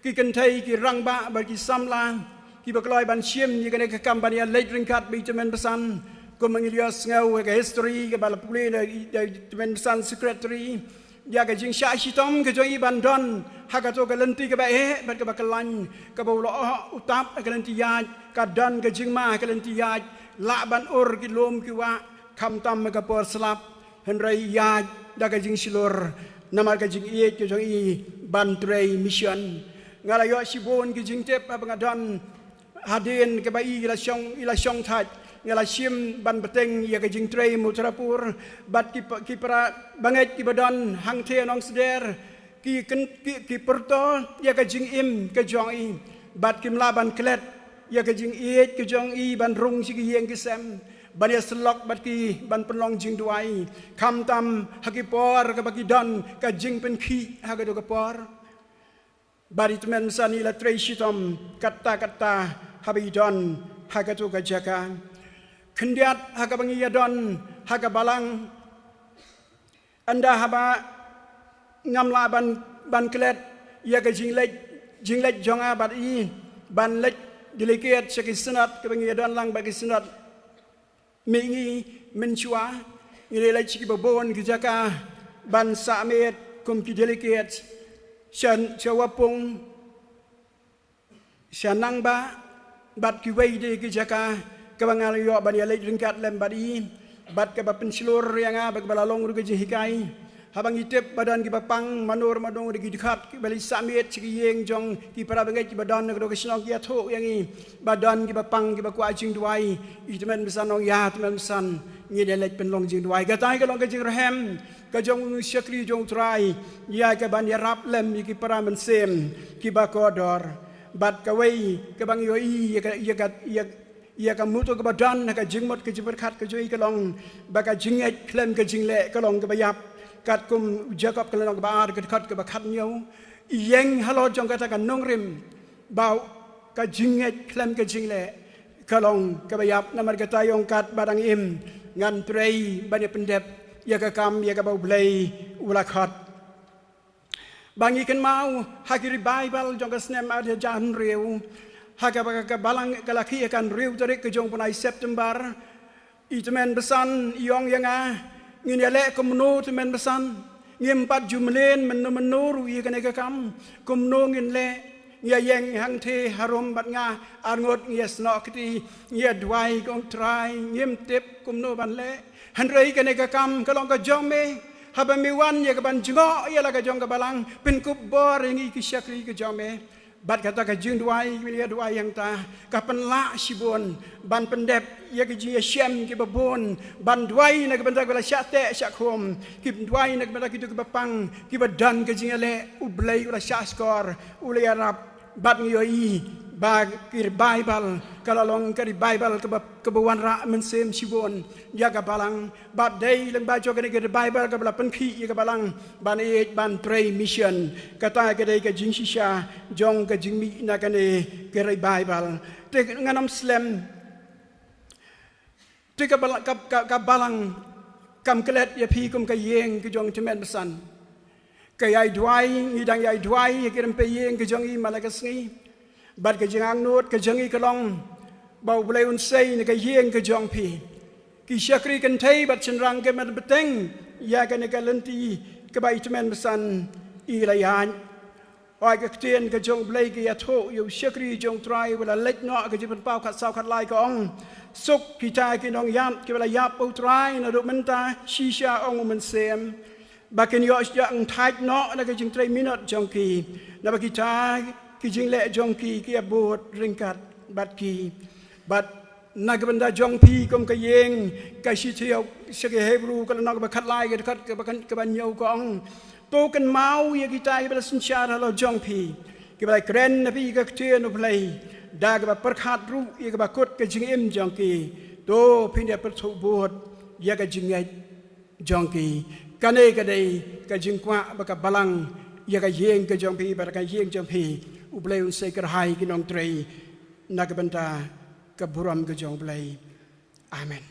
ki kynthei, ki rangbah bad ki samla kiba kloi ban shim ïa kane ka kam ban ïa leit ryngkat bad i tymmen basan. Kumba ngi la ïohsngew ïa ka history kaba la pule da i, da i tymmen basan secretary, ïa ka jingshah shitom ka jong i ban don ha kato ka lynti kaba eh bad kaba kyllaiñ, kaba u la oh u tap ha ka lynti ïaid, ka don ka jingma ha ka lynti ïaid, lah ban ur ki lum ki wah, khamtam ha ka por slap, hynrei ïaid da ka jingshlur namar ka jingïeit ka jong i ban trei mission. Nga la ïoh shibun ki jingtip haba nga don hadien kaba i la shong, i la shong thait, nga la shim ban bteng ïa ka jingtrei Mawthadrapur, bad ki pa-, ki para bangeit kiba don hangthie nongsynshar ki kyn-, ki, ki pyrto ïa ka jingim ka jong i, bad kim lah ban klet ïa ka jingïeit ka jong i ban rung sha ki ïing ki sem, ban ïasyllok bad ki, ban pynlong jingduwai, khamtam ha ki por kaba ki don ka jingpynkhih ha kato ka por. Bad i tymmen basan i la trei shitom katta katta haba i don ha kato ka jaka. Khyndiat ha kaba ngi ïa don ha ka balang, ynda haba ngam lah ban, ban klet ïa ka jingleit, jingleit jong nga bad i ban leit delegate sha ki synod kaba ngi ïa don lang bad ki synod mihngi mynshuwa, ngi la leit sha kiba bun ki jaka ban sah miet kum ki delegate sha, sha Wapung, sha Nangbah, bad kiwei de ki jaka kaba nga la ïoh ban ïa leit ryngkat lem bad i, bad kaba pynshlur ïa nga bad kaba la long ruh ka jinghikai. Haba ngi tip ba don kiba pang mano mano de ki dkhot kiba leit sah miet sha ki ïing jong ki para bangeit kiba don ha kato ka shnong, ki ïathuh ïa ngi ba don kiba pang kiba kwah jingduwai. I tymmen basan ong ïa tymmen basan, ngin ïa leit pynlong jingduwai. Katai ka long ka jingrhem ka jong u shakri jong U Trai ïa ka ban ïarap lem ïa ki para mynsiem kiba kordor. Bad kawei kaba ngi ïohi ïa ka, ïa ka, ïa, ïa ka motto kaba don ha ka jingmut ka jingpyrkhat ka jong i ka long ba ka jingngeit khlem ka jingleh ka long kaba ïap. Katkum u Jakob ka lynnong kaba ar ka dkhot kaba khathynñiew, i ïeng halor jong kata ka nongrim ba ka jingngeit khlem ka jingleh ka long kaba ïap. Namar kata ïong kat ba dang im, ngan trei ban ïa pyndep ïa ka kam ïa kaba U Blei u la khot. Ba ngi kynmaw ha ki revival jong ka snem ar hajar hynriew, ha kaba ka, ka balang ka la khih ha ka hynriew tarik ka jong u bnai September. I tymmen basan i ong ïa nga, ngin ïa leh kumno tymmen basan? Ngim pat ju mlien mynno mynno ruh ïa kane ka kam. Kumno ngin leh? Ngi ïa ïeng hangthie harum bad nga, arngut ngi ïa snoh kti, ngi ïa duwai, ko Trai, ngim tip kumno ban leh. Hynrei kane ka kam ka long ka jong me. Haba me wan ïa ka ban jngoh ïa la ka jong ka balang, pynkup bor ïa ngi ki shakri ka jong me. Bad kata ka jingduwai, me ïa duwai hangta, ka pynlah shibun ban pyndep ïa ki jingïashem kiba bun, ban duwai na ka bynta kiba la shah teh shah khum, ki duwai na ka bynta kito kiba pang, kiba don ka jingïaleh. U Blei u la shah skor, u la ïarap. Bad ngi ïohi ba ki revival ka la long ka revival kaba, kaba wanrah mynsiem shibun ïa ka balang. Bad dei lyngba jong kane ka revival kaba la pynkhih ïa ka balang ban ïeit ban trei mission. Kata ka dei ka jingshisha jong ka jingmih na kane ka revival. Te ngan ym slem. Te ka bala-, ka, ka, ka balang kam klet ïa phi kum ka ïing ka jong tymmen basan. Ka ïai duwai, ngi dang ïai duwai ïa ki rympei ïing ka jong i man la ka sngi. Bad ka jingangnud ka jong i ka long ba U Blei un sei na ka ïing ka jong phi. Ki shakri kynthei bad shynrang ki ban bteng ïa kane ka lynti kaba i tymmen basan i la ïaid. Oi, ka ktien ka jong U Blei ka ïathuh ïa u shakri jong U Trai uba la leit noh, ka Jingpynpaw khatsaw khatlai ka ong: Suk kita ki nongïap kiba la ïap ha U Trai naduh mynta shisha, ong U Mynsiem, ba kin ïoh shjahthait noh na ka jingtrei minot jong ki, naba kita ki jingleh jong ki ki ïabud ryngkat bad ki. Bad na ka bynta jong phi kum ka ïing, ka shithi sha ki Hebru ka lynnong kaba khatlai, ka dkhot kaba khan, kaba hynñiew ka ong: To kynmaw ïa kita kiba la synshar halor jong phi, kiba la kren na phi ïa ka ktien U Blei, da kaba pyrkhat ruh ïa kaba kut ka jingim jong ki. To phin ïa pyrthuh bud ïa ka jingngeit jong ki. Kane ka dei ka jingkwah ba ka balang ïa ka ïing ka jong phi, ba ka ïing jong phi U Blei un sei kyrhai ki nongtrei na ka bynta ka burom ka jong U Blei. Amen.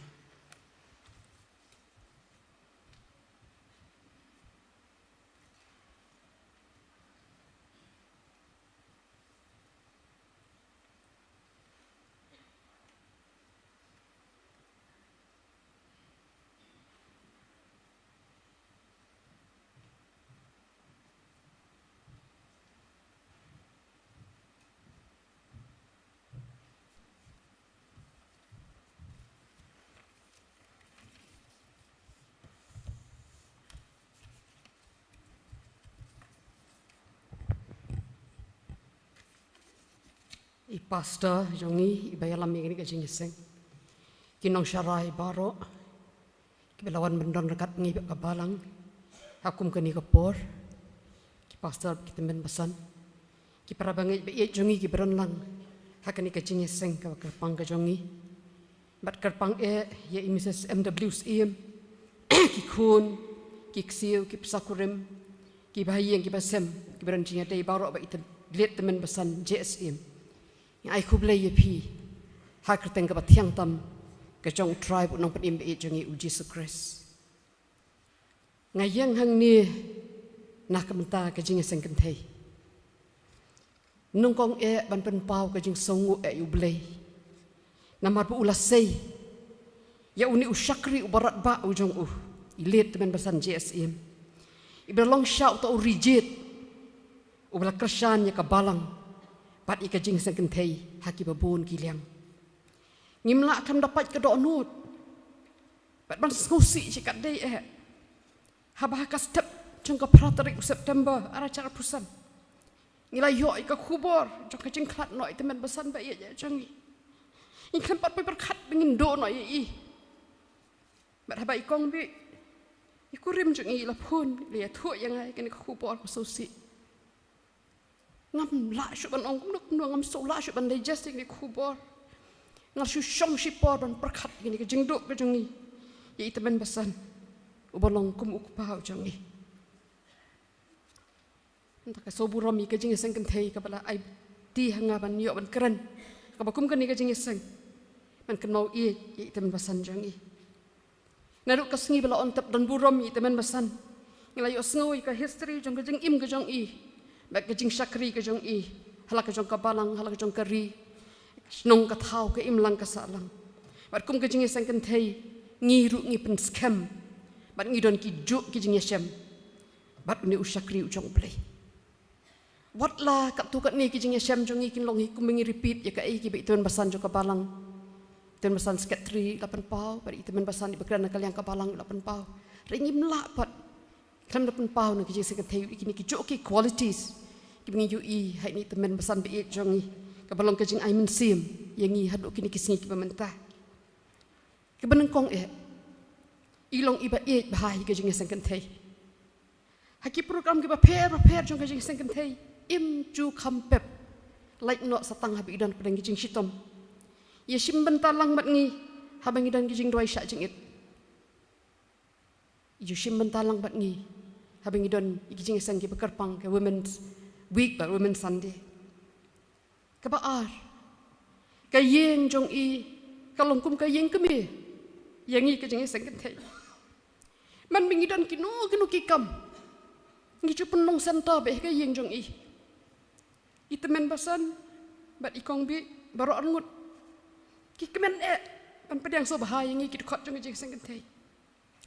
I pastor jong ngi iba ïalam ïa kane ka jingïaseng, ki nongshakri baroh kiba la wan ban don ryngkat ngi bad ka balang ha kum kane ka por, ki pastor, ki tymmen basan, ki para bangeit ba ïeit jong ngi kiba don lang ha kane ka jingïaseng kaba kyrpang ka jong ngi. Bad kyrpang eh ïa i Mrs M W Syiem, ki khun, ki ksiew, ki bsa kurim, ki bahaïing, ki basem, kiba don jingïadei baroh bad i late tymmen basan J S Syiem. Nga ai khublei ïa phi ha ka kyrteng kaba thiang tam ka jong U Trai bad U Nongpynim ba ïeit jong ngi U Jisu Khrist. Nga ïeng hangne na ka bynta ka jingïaseng kynthei. Nyngkong eh ban pynpaw ka jingsngewnguh eh ïa U Blei, namar ba u la sei ïa une u shakri uba radbah u jong u, i late tymmen basan J S Syiem, iba la long sha uta u rijied uba la kyrshan ïa ka balang bad ïa ka jingïaseng kynthei ha kiba bun ki liang. Ngim lah khlem da pait ka dohnud bad ban sngewsih shikatdei eh haba ha ka step jong ka phra tarik u September ar hajar arphew san, ngi la ïoh ïa ka khubor jong ka jingkhlad noh i tymmen basan ba ïeit jong ngi. Ngi khlem pat poi pyrkhat ba ngin duh noh ïa i. Bad haba i kong bad i kurim jong ngi i la phone, i la ïathuh ïa nga ïa kane ka khubor, ka sngewsih. Ngam lah shuh ban ong kumno kumno, ngam shu lah shuh ban digest ïa kane ka khubor. Nga la shu shong shipor ban pyrkhat ïa kane ka jingduh ka jong ngi ïa i tymmen basan uba long kum u kpa u jong ngi. Nangta ka sngewburom ïa ka jingïaseng kynthei kaba la aiti ha nga ban ïoh ban kren kaba kum kane ka jingïaseng ban kynmaw ïa i tymmen basan jong ngi. Naduh ka sngi ba la ong tep don burom ïa i tymmen basan, ngi la ïohsngew ïa ka history jong ka jingim ka jong i bad ka jingshakri ka jong i ha la ka jong ka balang, ha la ka jong ka ri, shnong ka thaw, ka imlang ka sahlang. Bad kum ka jingïaseng kynthei ngi ruh ngi pynskhem bad ngi don kijuh ki jingïashem bad une u shakri u jong U Blei. Wat la katto katne ki jingïashem jong ngi kin long hi kumba ngi repeat ïa kaei kaba i tymmen basan jong ka balang, i tymmen basan secretary la pynpaw bad i tymmen basan iba kren na ka liang ka balang la pynpaw. Hynrei ngim lah pat khlem da pynpaw na ka jingïaseng kynthei ïa kine kijuh ki qualities kiba ngi ïohi ha ine i tymmen basan ba ïeit jong ngi, kaba long ka jingai mynsiem ïa ngi haduh kine ki sngi kiba mynta. Kaba nyngkong eh, i long iba ïeit bha ïa ka jingïaseng kynthei. Ha ki program kiba pher bapher jong ka jingïaseng kynthei, im ju kham pep lait noh sa tang haba i don hapdeng ki jingshitom. I ïashim bynta lang bad ngi haba ngi don ki jingduwai shah jingit. I ju shim bynta lang bad ngi haba ngi don ïa ki jingïaseng kiba kyrpang, ka Women's Week bad Women's Sunday. Kaba ar, ka ïing jong i ka long kum ka ïing kmie ïa ngi ka jingïaseng kynthei. Man ba ngi don kino kino ki kam, Ngi ju pynlong center beit ha ka ïing jong i. I tymmen basan bad i kong Bih baroh arngut ki kmen eh ban pdiang sngewbha ïa ngi ki dkhot jong ka jingïaseng kynthei.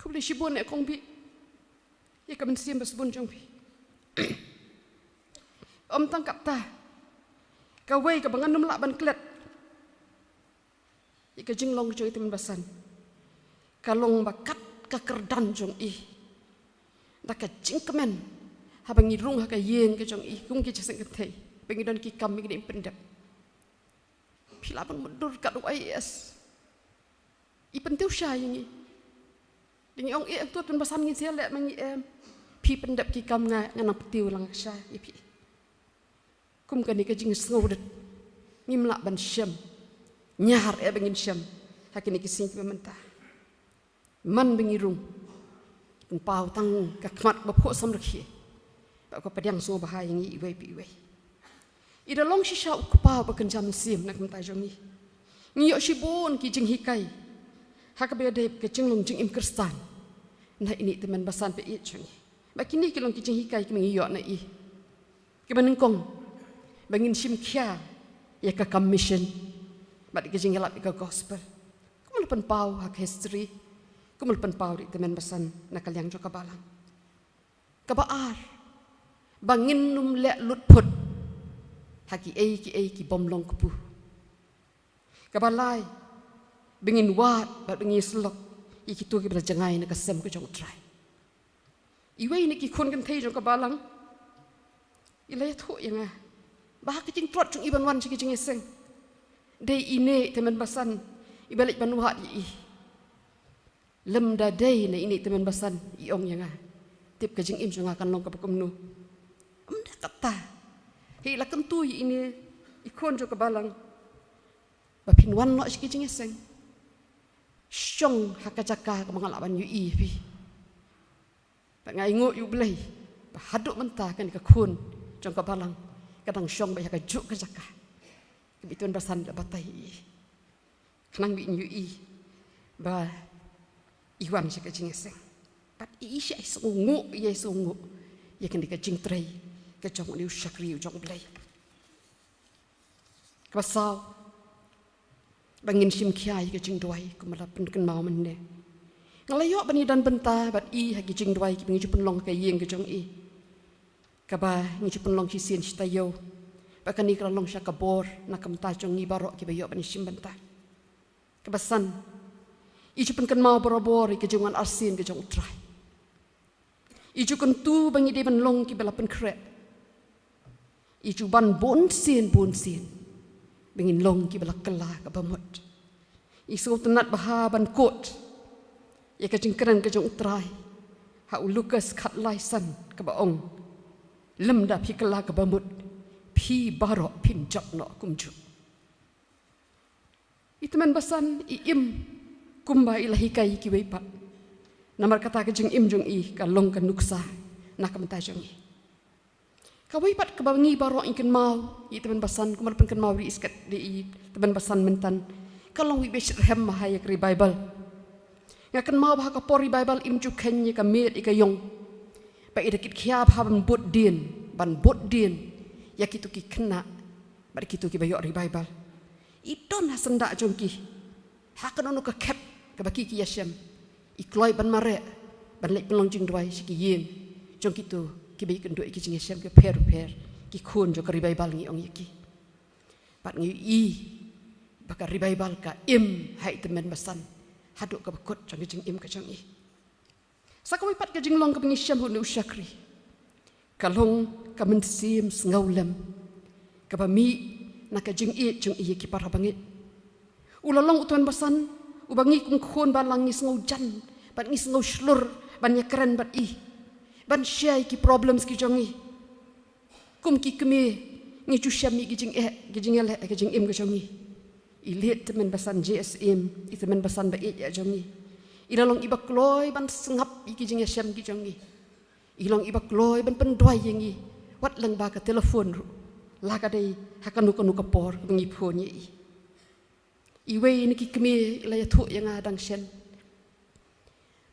Khublei shibun eh kong Bih ïa ka mynsiem ba sbun jong phi. Ym tang katta, kawei kaba ngan ym lah ban klet ïa ka jinglong jong i tymmen basan ka long ba kat ka kyrdan jong i da ka jingkmen haba ngi rung ha ka ïing ka jong i kum ki jingïaseng kynthei ba ngi don ki kam ba ngi dei ban pyndep. Phi lah ban mutdur katto katne. I pyntiew sha ïa ngi. Ngi ong, eh, hangto tymmen basan ngin sa leh ma ngi em. Phi pyndep ki kam nga, nga nang pyntiew lang sha ïa phi. Kum kane ka jingsngewrit ngim lah ban shem. Ñiar eh ba ngin shem ha kine ki sngi kiba mynta. Man ba ngi rung, pynpaw tang ka khmat ba phuh samrkhie bad ka pdiang sngewbha ïa ngi iwei pa iwei. I da long shisha u kpa uba kynja mynsiem na ka bynta jong ngi. Ngi ïoh shibun ki jinghikai ha kaba ïadei bad ka jinglong jingim Khristan na ine i tymmen basan ba ïeit jong ngi. Bad kine ki long ki jinghikai kiba ngi ïoh na i, kiba nyngkong ba ngin shim khia ïa ka kam mission bad ïa ka jingïalap ïa ka gospel, kum la pynpaw ha ka history, kum la pynpaw da i tymmen basan na ka liang jong ka balang. Kaba ar, ba ngin ym leh lut phut ha kiei kiei ki bym long kpu. Kaba lai, ba ngin wad bad ba ngin ïasyllok ïa kito kiba la jngai na ka sem ka jong U Trai. Iwei na ki khun kynthei jong ka balang i la ïathuh ïa nga ba ha ka jingtrot jong i ban wan sha ka jingïaseng, dei ine i tymmen basan iba leit ban wad ïa i. Lymda dei na ine i tymmen basan, i ong ïa nga, tip ka jingim jong nga kan long kaba kumno. Ym da kata, hei, la kyntu ïa ine i khun jong ka balang ba phin wan noh sha ka jingïaseng, shong ha ka jaka kaba nga lah ban ïohi ïa phi. Bad nga ainguh ïa U Blei ba haduh mynta kane ka khun jong ka balang ka dang shong beit ha kajuh ka jaka kaba i tymmen basan i la batai ïa i. Khnang ba in ïohi ba i wan sha ka jingïaseng bad i shah sngewnguh, i sngewnguh ïa kane ka jingtrei ka jong une u shakri u jong U Blei. Kaba saw, ba ngin shim khia ïa ka jingduwai kumba la pynkynmaw mynne. Nga la ïoh ban ïadon bynta bad i ha ki jingduwai kiba ngi ju pynlong ha ka ïing ka jong i, kaba ngi ju pynlong shisien shi taïew. Bad kane ka la long sha ka bor na ka bynta jong ngi baroh kiba ïoh ban ïashim bynta. Kaba san, i ju pynkynmaw barabor ïa ka jingwan arsien ka jong U Trai. I ju kyntu ba ngi dei ban long kiba la pynkhreh. I ju ban bunsien bunsien ba ngin long kiba la kylla kaba mut. I sngewtynnad bha ban kut ïa ka jingkren ka jong U Trai ha u Lukas khatlai san kaba ong, lymda phi kylla kaba mut, phi baroh phin jop noh kumjuh. I tymmen basan i im kumba i la hikai ïa kiwei pat. Namar kata ka jingim jong i ka long ka nuksa na ka bynta jong i. Kawei pat kaba ngi baroh ngi kynmaw ïa i tymmen basan, kumba la pynkynmaw ri i sket da i tymmen basan mynta, ka long iwei i ba shitrhem bha ïa ka revival. Nga kynmaw ba ha ka por revival im ju kheiñ ïa ka miet ïa ka ïong. Ba i da kit khia bha ban bud dien, ban bud dien ïa kito ki khynnah bad kito kiba ïoh revival. I don ha syndah jong ki, ha kano kano ka khep kaba ki ki ïashem, i kloi ban mareh ban leit pynlong jingduwai sha ki ïing jong kito kiba ïakynduh ïa ki jingïashem kiba pher bapher, ki khun jong ka revival ngi ong ïa ki. Bad ngi ïohi ba ka revival ka im ha i tymmen basan haduh kaba kut jong ka jingim ka jong i. Sa kawei pat ka jinglong kaba ngi shem ha une u shakri, ka long ka mynsiem sngewlem kaba mih na ka jingïeit jong i ïa ki para bangeit. U la long u tymmen basan uba ngi kum khun balang ngi sngewjan bad ngi sngewshlur ban ïakren bad i, ban share ïa ki problems ki jong ngi. Kum ki kmie ngi ju shem ïa ki jingeh, ki jingïaleh, ki jingim ki jong ngi. I late tymmen basan J S Im, i tymmen basan ba ïeit ïa jong ngi, i la long iba kloi ban sngap ïa ki jingïashem ki jong ngi. I long iba kloi ban pynduwai ïa ngi wat lyngba ka telephone ruh, la ka dei ha kano kano ka por kaba ngi phone ïa i. Iwei na ki kmie i la ïathuh ïa nga dang shen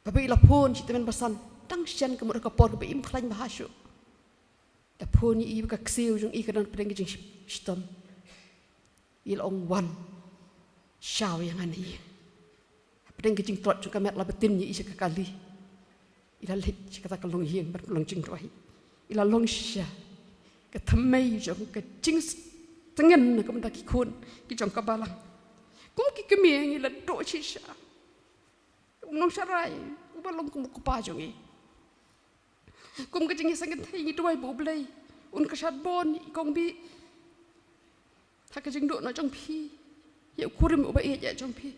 ba ba i la phone sha i tymmen basan dang shen, ka mut ha ka por kaba im khlaiñ bha shuh, Da phone ïa i ba ka ksiew jong i ka don hapdeng ka jingshitom. I la ong, wan shaw ïa nga na ïing. Hapdeng ka jingtlot jong ka met la batin ïa i sha ka kali. I la leit sha kata ka longïing ban pynlong jingduwai. I la long shisha ka thymmei jong ka jingtngen na ka bynta ki khun ki jong ka balang. Kum ki kmie ngi la duh shisha. U nongsharai uba long kum u kpa jong ngi. Kum ka jingïaseng kynthei ngi duwai ba U Blei un kyrshan bun ïa i Kong Bih ha ka jingduh noh jong phi, ïa u kurim uba ïeit jong phi.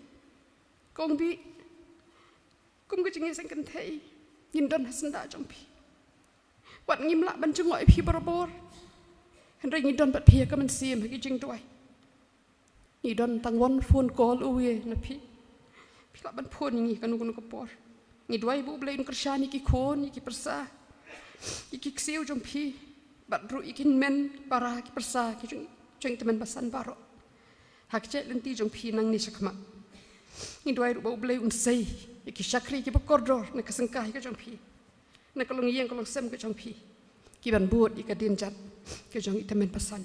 Kong Bih, kum ka jingïaseng kynthei ngin don ha syndah jong phi. Wat ngim lah ban jngoh ïa phi barabor, hynrei ngi don bad phi ha ka mynsiem ha ki jingduwai. Ngi don tang one phone call away na phi. Phi lah ban phone ïa ngi kano kano ka por. Ngi duwai ba U Blei un kyrshan ïa ki khun, ïa ki pyrsa, ïa ki ksiew jong phi, bad ruh ïa ki hynmen para ki pyrsa ki jong, jong i tymmen basan baroh. Ha ka jait lynti jong phi nangne shakhmat, ngi duwai ruh ba U Blei un sei ïa ki shakri kiba kordor na ka syngkai ka jong phi, na ka longïing ka longsem ka jong phi, ki ban bud ïa ka dienjat ka jong i tymmen basan.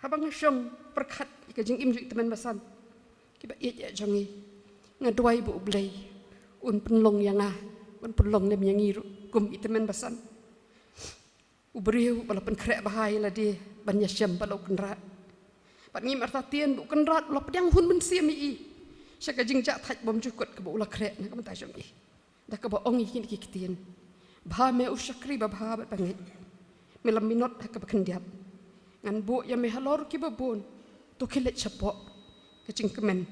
Haba nga shong pyrkhat ïa ka jingim jong i tymmen basan kiba ïeit jong ngi, nga duwai ba U Blei un pynlong ïa nga, un pynlong lem ïa ngi ruh kum i tymmen basan. U briew ba la pynkhreh bha ïa lade ban ïashem bad la U Kynrad. Bad ngim artatien ba U Kynrad u la pdiang hun mynsiem ïa i sha ka jingjahthait bymjukut kaba u la khreh na ka bynta jong i. Da kaba ong ïa kine ki ktien: Bha me u shakri babha bad bangeit, me la minot ha kaba khyndiat. Ngan buh ïa me halor kiba bun, to khie leit shapoh ka jingkmen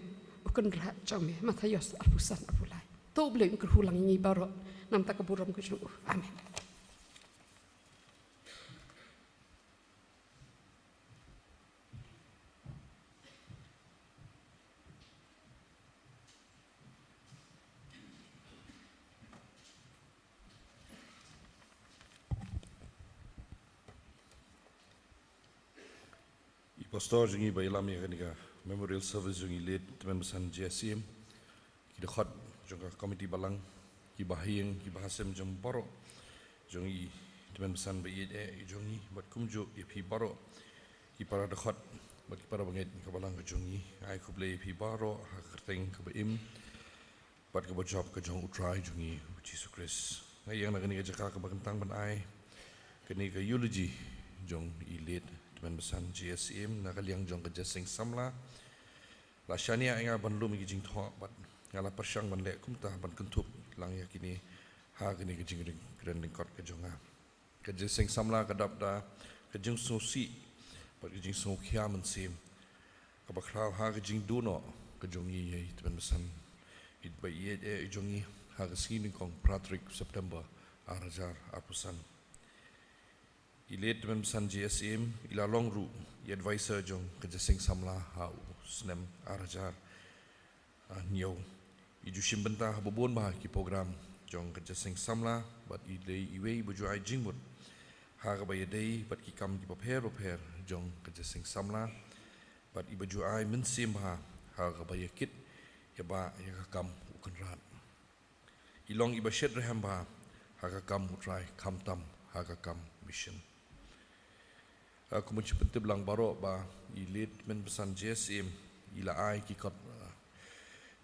U Kynrad jong me. Mathaios arphew san, arphew lai. To U Blei un kyrhulang ïa ngi baroh na ka bynta ka burom ka jong u. Amen. I pastor jong ngi ba ïalam ïa kane ka memorial service jong i late tymmen basan J S Syiem, ki dkhot jong ka komiti balang, ki bahaïing, ki bahasem jong baroh jong i tymmen basan ba ïeit eh jong ngi, bad kumjuh ïa phi baroh ki para dkhot bad ki para bangeit ka balang ka jong ngi. Ai khublei ïa phi baroh ha ka kyrteng kaba im bad kaba jop ka jong U Trai jong ngi U Jisu Khrist. Nga ïeng na kane ka jaka kaba kyntang ban ai kane ka eulogy jong i late tymmen basan J S Syiem na ka liang jong ka Jingïaseng Samla. La shaniah ïa nga ban lum ïa ki jingthoh bad nga la pyrshang ban leh kumta ban kynthup lang ïa kine ha kane ka jingkren lyngkot ka jong nga. Ka Jingïaseng Samla ka dap da ka jingsngewsih bad ka jingsngewkhia mynsiem kaba khraw ha ka jingduh noh ka jong i ïa i tymmen basan ba ïeit eh jong ngi ha ka sngi nyngkong phra tarik September ar hajar arphew san. I late tymmen basan J S Syiem i la long ruh i advisor jong ka Jingïaseng Samla ha u snem ar hajar hynñiew. I ju shim bynta ha ba bun bah ki program jong ka Jingïaseng Samla bad i dei iwei ba ju ai jingmut ha kaba ïadei bad ki kam kiba pher bapher jong ka Jingïaseng Samla bad i ba ju ai mynsiem bha ha kaba ïakit ïabah ïa ka kam U Kynrad. I long i ba shet rhem bha ha ka kam U Trai khamtam ha ka kam mission. Kum ban shu pyntip lang baroh ba i late tymmen basan J S Syiem i la ai ki kot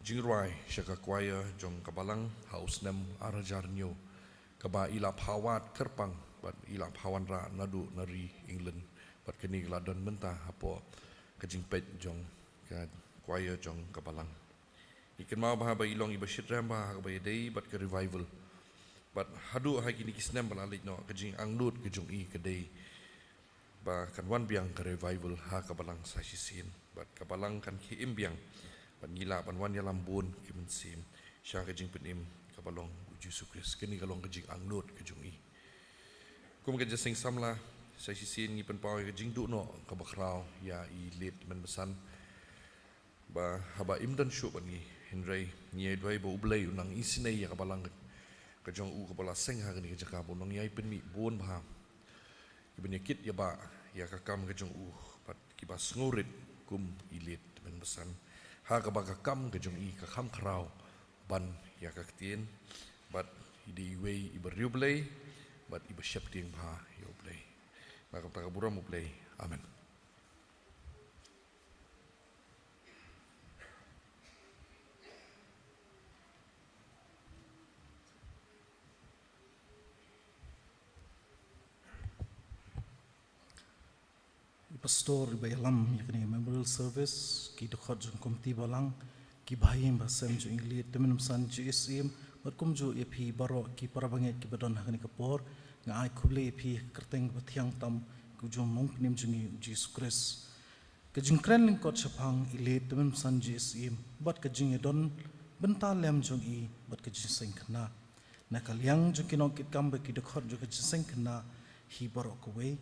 jingrwai sha ka choir jong ka balang ha u snem ar hajar hynñiew, kaba i la phah wad kyrpang bad i la phah wanrah naduh na ri England. Bad kane ka la don mynta hapoh ka jingpeit jong ka choir jong ka balang. Ngi kynmaw bha ba i long i ba shet rhem bha ha kaba ïadei bad ka revival. Bad haduh ha kine ki snem ba la leit noh ka jingangnud ka jong i ka dei ba kan wan biang ka revival ha ka balang sa shisien bad ka balang kan khie im biang bad ngi lah ban wan ïalam bun ki mynsiem sha ka jingpynim kaba long U Jisu Khrist. Kane ka long ka jingangnud ka jong i. Kum ka Jingïaseng Samla sa shisien ngi pynpaw ïa ka jingduh noh kaba khraw ïa i late tymmen basan ba haba im don shuh bad ngi, hynrei ngi ïa duwai ba U Blei un nang isynei ïa ka balang ka jong u kaba la seng ha kane ka jaka, ba un nang ïai pynmih bun bha ki ban ïakit ïabah ïa ka kam ka jong u bad kiba sngewrit kum i late tymmen basan ha kaba ka kam ka jong i ka kham khraw ban ïa ka ktien bad i dei iwei i ba riewblei bad i ba sheptieng bha ïa U Blei. Na ka bynta ka burom U Blei. Amen. I pastor iba ïalam ïa kane ka memorial service, ki dkhot jong ka komiti balang, ki bahaïing bahasem jong i Late Tymmen Basan J S Syiem, bad kumjuh ïa phi baroh ki para bangeit kiba don ha kane ka por, nga ai khublei ïa phi ha ka kyrteng kaba thiang tam ka jong u Nongpynim jong ngi U Jisu Khrist. Ka jingkren lyngkot shaphang i Late Tymmen Basan J S Syiem, bad ka jingïadon bynta lem jong i bad ka jingïaseng khynnah. Na ka liang jong ki nongkitkam bad ki dkhot jong ka jingïaseng khynnah hi baroh kawei,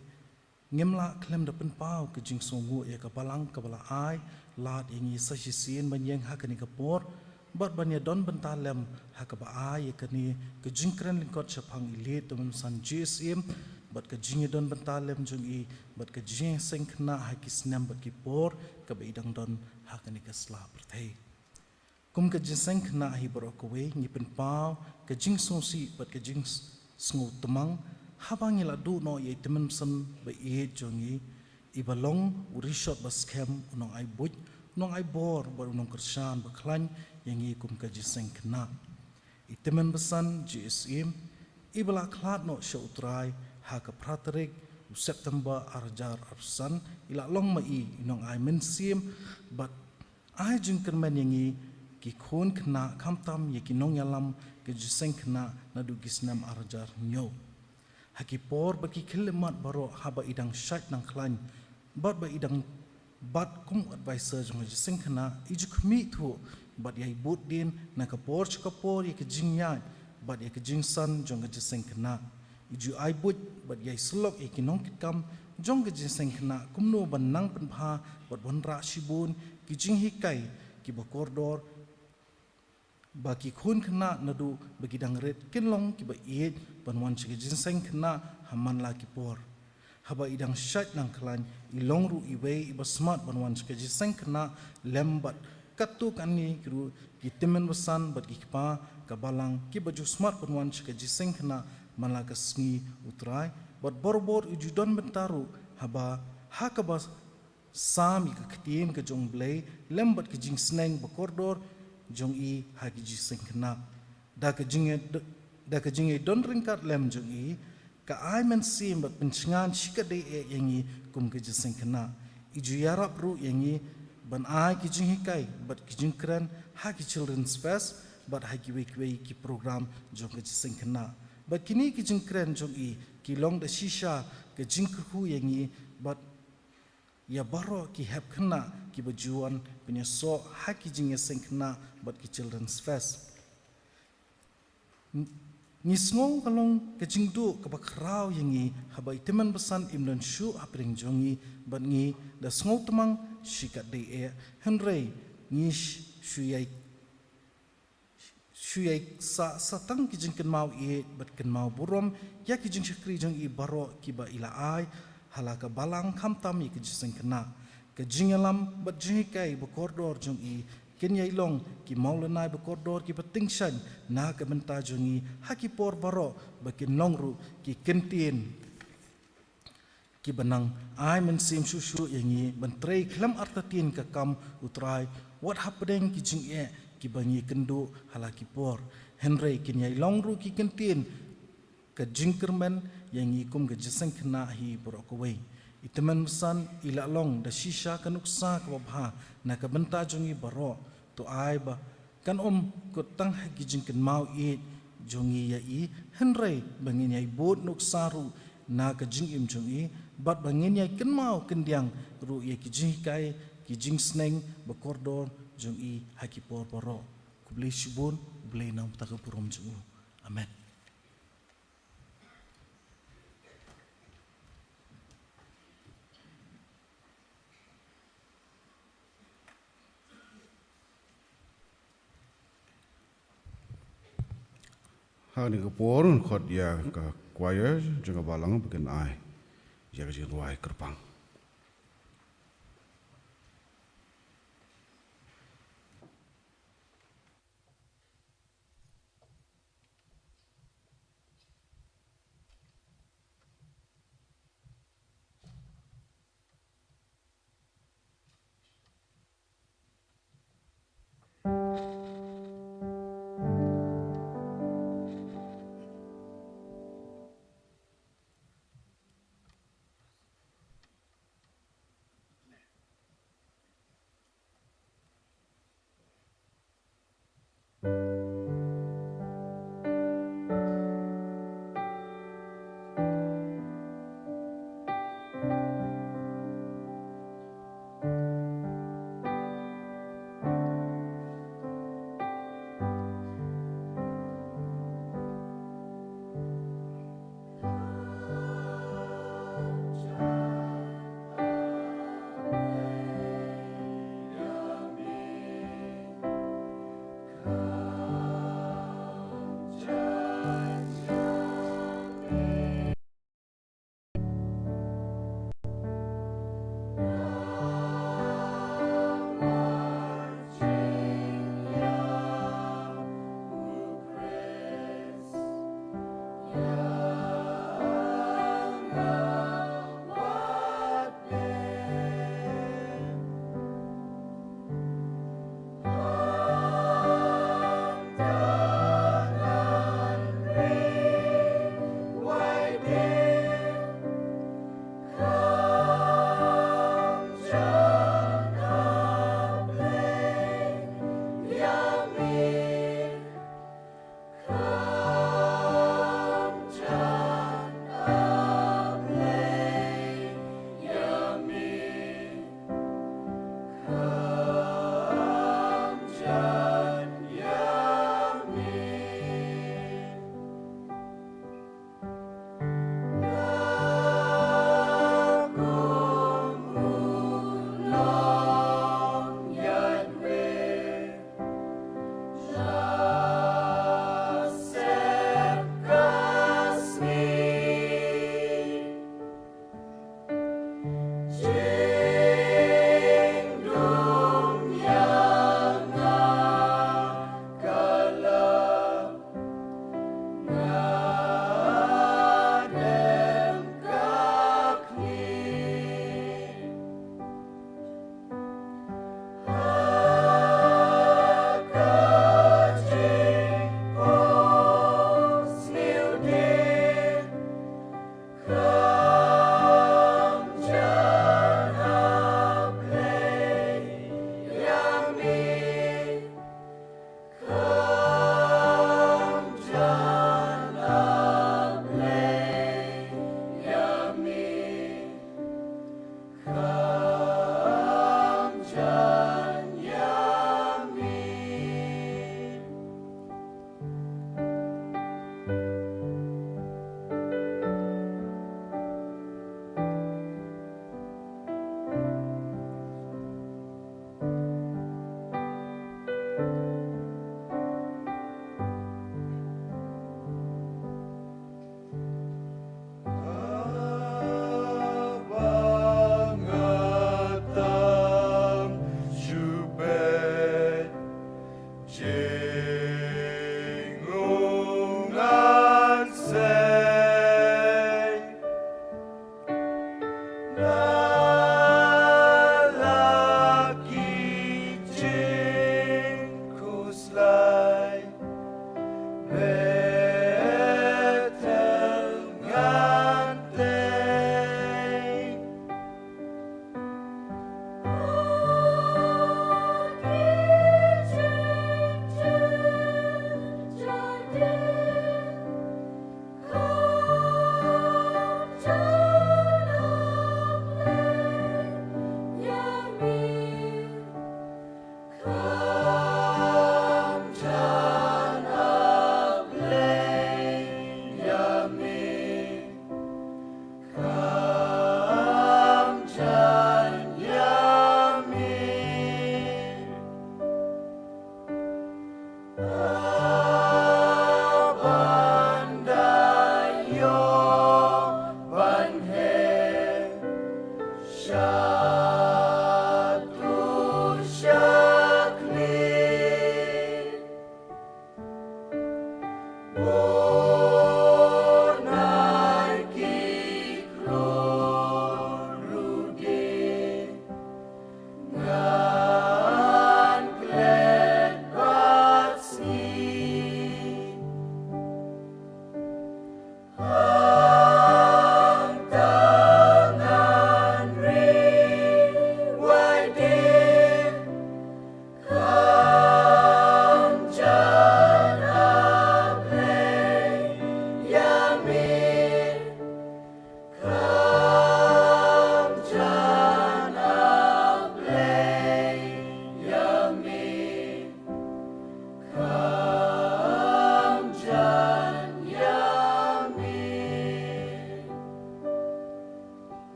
ngim lah khlem da pynpaw ka jingsngewnguh ïa ka balang kaba la ai lad ïa ngi sa shisien ban ïeng ha kane ka por, bad ban ïadon bynta lem ha kaba ai ïa kane ka jingkren lyngkot shaphang i Late Tymmen Basan J S Syiem, bad ka jingïadon bynta lem jong i bad ka jingïaseng khynnah ha ki snem bad ki por kaba i dang don ha kane ka sla pyrthei. Kum ka jingïaseng khynnah hi baroh kawei, ngi pynpaw ka jingsngewsih bad ka jingsngewtmang haba ngi la duh noh ïa i Tymmen Basan ba ïeit jong ngi, iba long u rishot ba skhem, u nongai buit, u nongai bor bad u nongkyrshan ba khlaiñ ïa ngi kum ka jingïaseng khynnah. I Tymmen Basan J S Syiem, iba la khlad noh sha U Trai ha ka phra tarik u September ar hajar arphew san, i la long ma i i nongai mynsiem bad ai jingkyrmen ïa ngi ki khun khynnah, khamtam ïa ki nongïalam ka jingïaseng khynnah naduh ki snem ar hajar hynñiew. Ha ki por ba ki khyllipmat baroh, haba i dang shait dang khlaiñ bad ba i dang bat kum u adviser jong ka jingïaseng khynnah, i ju khmih thuh bad ïai bud dien na ka por sha ka por ïa ka jingïaid bad ïa ka jingsan jong ka jingïaseng khynnah. I ju ai buit bad ïai syllok ïa ki nongkitkam jong ka jingïaseng khynnah kumno ban nang pynbha bad wanrah shibun ki jinghikai kiba kordor, ba ki khun khynnah naduh ba ki dang rit kin long kiba ïeit ban wan sha ka jingïaseng khynnah ha man la ki por. Haba i dang shait dang khlaiñ, i long ruh iwei iba smat ban wan sha ka jingïaseng khynnah lem bad katto katne ruh ki tymmen basan bad ki kpa ka balang kiba ju smat ban wan sha ka jingïaseng khynnah man la ka sngi U Trai, bad barabor i ju don bynta ruh haba ha kaba sam ïa ka ktien ka jong U Blei lem bad ka jingsneng ba kordor jong i ha ka jingïaseng khynnah. Da ka jingïa, da ka jingïadon ryngkat lem jong i, ka ai mynsiem bad pynshngaiñ shikatdei eh ïa ngi kum ka jingïaseng khynnah. I ju ïarap ruh ïa ngi ban ai ki jinghikai bad ki jingkren ha ki Children's Fest bad ha kiwei kiwei ki program jong ka jingïaseng khynnah. Bad kine ki jingkren jong i ki long da shisha ka jingkyrkhu ïa ngi bad ïa baroh ki hep khynnah kiba ju wan pynïasoh ha ki jingïaseng khynnah bad ki Children's Fest. Ngi sngew ka long ka jingduh kaba khraw ïa ngi haba i tymmen basan im don shuh hapdeng jong ngi bad ngi da sngewtmang shikatdei eh, hynrei ngi shu ïai shu ïai sah sa tang ki jingkynmaw ïeit bad kynmaw burom ïa ki jingshakri jong i baroh kiba i la ai ha la ka balang khamtam ïa ki jingïaseng khynnah. Ka jingïalam bad jinghikai ba kordor jong i kin ïai long ki mawlynnai ba kordor kiba tyngshaiñ na ka bynta jong i ha ki por baroh, ba kin long ruh ki kyntien kiba nang ai mynsiem shuh shuh ïa ngi ban trei khlem artatien ka kam U Trai wat hapdeng ki jingeh kiba ngi kynduh ha la ki por. Hynrei kin ïai long ruh ki kyntien ka jingkyrmen ïa ngi kum ka jingïaseng khynnah hi baroh kawei. I tymmen basan i la long da shisha ka nuksa kaba bha na ka bynta jong ngi baroh. To ai ba kan ym kut tang ha ki jingkynmaw ïeit jong ngi ïa i, hynrei ba ngin ïai bud nuksa ruh na ka jingim jong i, bad ba ngin ïai kynmaw kyndiang ruh ïa ki jinghikai, ki jingsneng ba kordor jong i ha ki por baroh. Khublei shibun, U Blei nang bthah ka burom jong u. Amen. Ha kane ka por ngan khot ïa ka choir jong ka balang ba kin ai ïa ka jingrwai kyrpang.